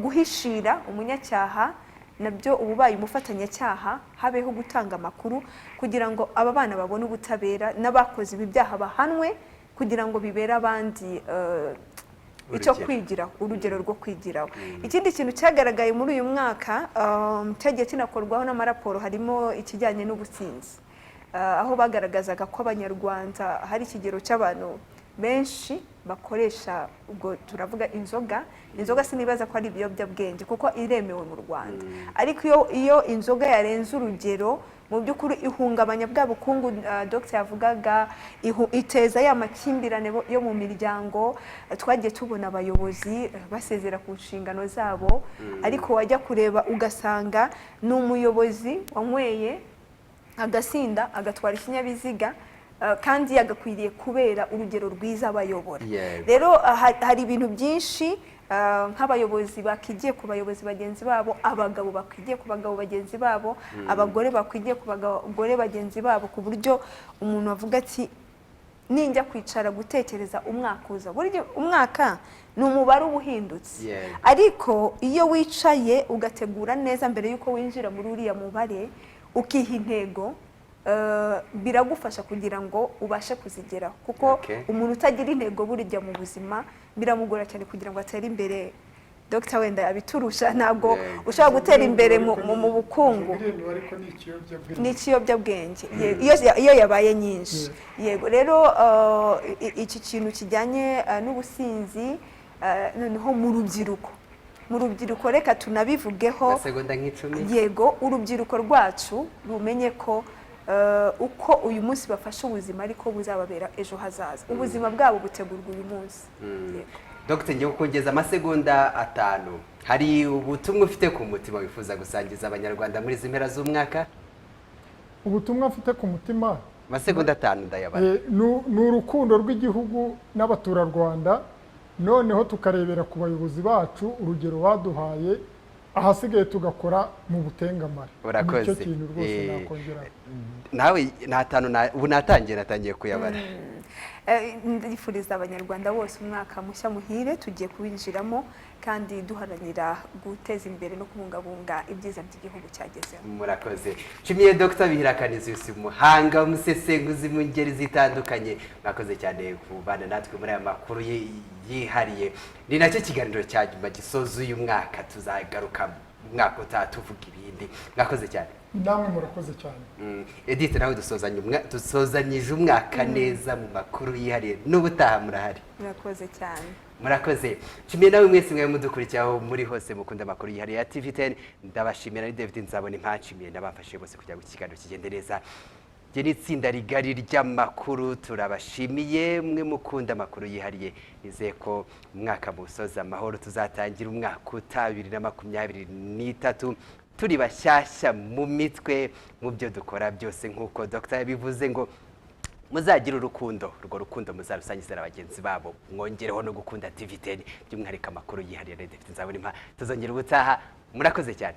guhishira umunyacyaha nabyo uba ubaye umufatanyacyaha. Habeho gutanga amakuru kugira ngo aba bana babone ubutabera, n'abakoze ibi byaha bahanwe, kugira ngo bibere abandi icyo Urugero. kwigiraho, urugero rwo kwigiraho. Ikindi kintu cyagaragaye muri uyu mwaka, cyagiye kinakorwaho n'amaraporo, harimo ikijyanye n'ubusinzi, aho bagaragazaga ko Abanyarwanda hari ikigero cy'abantu benshi bakoresha, ubwo turavuga inzoga. Inzoga sinibaza ko ari ibiyobyabwenge kuko iremewe mu Rwanda, ariko iyo inzoga yarenze urugero, mu by'ukuri ihungabanya bwa bukungu Dr yavugaga, iteza ya makimbirane yo mu miryango. Twagiye tubona abayobozi basezera ku nshingano zabo, ariko wajya kureba ugasanga ni umuyobozi wanyweye agasinda, agatwara ikinyabiziga, kandi yagakwiriye kubera urugero rwiza abayobora. Rero hari ibintu byinshi, nk'abayobozi bakigiye ku bayobozi bagenzi babo, abagabo bakwigiye ku bagabo bagenzi babo, abagore bakwigiye ku bagore bagenzi babo, ku buryo umuntu avuga ati ninjya kwicara gutekereza umwaka uza, burya umwaka ni umubare uba uhindutse, ariko iyo wicaye ugategura neza mbere y'uko winjira muri uriya mubare, ukiha intego, biragufasha kugira ngo ubashe kuzigeraho, kuko umuntu utagira intego burya mu buzima biramugora cyane kugira ngo atere imbere. Dr wenda yabiturusha, ntabwo ushobora gutera imbere mu bukungu. Iremewe ariko ni ikiyobyabwenge. Ni ikiyobyabwenge. Iyo yabaye nyinshi. Yego, rero iki kintu kijyanye n'ubusinzi, noneho mu rubyiruko reka tunabivugeho. Amasegonda nk'icumi. Yego, urubyiruko rwacu rumenye ko Uko uyu munsi bafashe ubuzima ariko buzababera ejo hazaza. Ubuzima bwabo butegurwa uyu munsi. Dr, ngiye kukongeza amasegonda 5. Hari ubutumwa ufite ku mutima wifuza gusangiza Abanyarwanda muri izi mpera z'umwaka? Ubutumwa mfite ku mutima, Amasegonda 5 ndayabara. Ni urukundo rw'igihugu n'abaturarwanda, noneho tukarebera ku bayobozi bacu urugero baduhaye, ahasigaye tugakora mu butengamare. Urakoze. Nicyo kintu rwose nakongera. Nawe n'atanu ubu natangiye kuyabara. Ndifuriza Abanyarwanda bose umwaka mushya muhire tugiye kuwinjiramo, kandi duharanira guteza imbere no kubungabunga ibyiza by'igihugu cyagezeho. Murakoze. Nshimiye Dr Bihira Canisius, umuhanga, umusesenguzi mu ngeri zitandukanye. Mwakoze cyane kubana natwe muri aya makuru yihariye. Ni nacyo kiganiro cya nyuma gisoza uyu mwaka, tuzagaruka mu mwaka utaha tuvuga ibindi. Mwakoze cyane. Namwe murakoze cyane. Edith, nawe dusozanyije umwaka neza mu makuru yihariye. N'ubutaha murahari. Murakoze cyane. Murakoze. Nshimiye nawe mwese mwe mudukurikiye aho muri hose mukunda amakuru yihariye ya TV10. Ndabashimira. Ni David Nzabona impashimiye n'abamfashije bose kugira ngo ikiganiro kigende neza. Njye n'itsinda rigari ry'amakuru turabashimiye mwe mukunda amakuru yihariye. Nizeye ko umwaka musoza amahoro, tuzatangira umwaka utaha 2023 turi bashyashya mu mitwe, mu byo dukora byose. Nk'uko Dr yabivuze ngo muzagire urukundo, urwo rukundo muzarusangize na bagenzi babo, mwongereho no gukunda TV10, by'umwihariko amakuru yihariye. David Nzabona impa, tuzongera ubutaha. Murakoze cyane.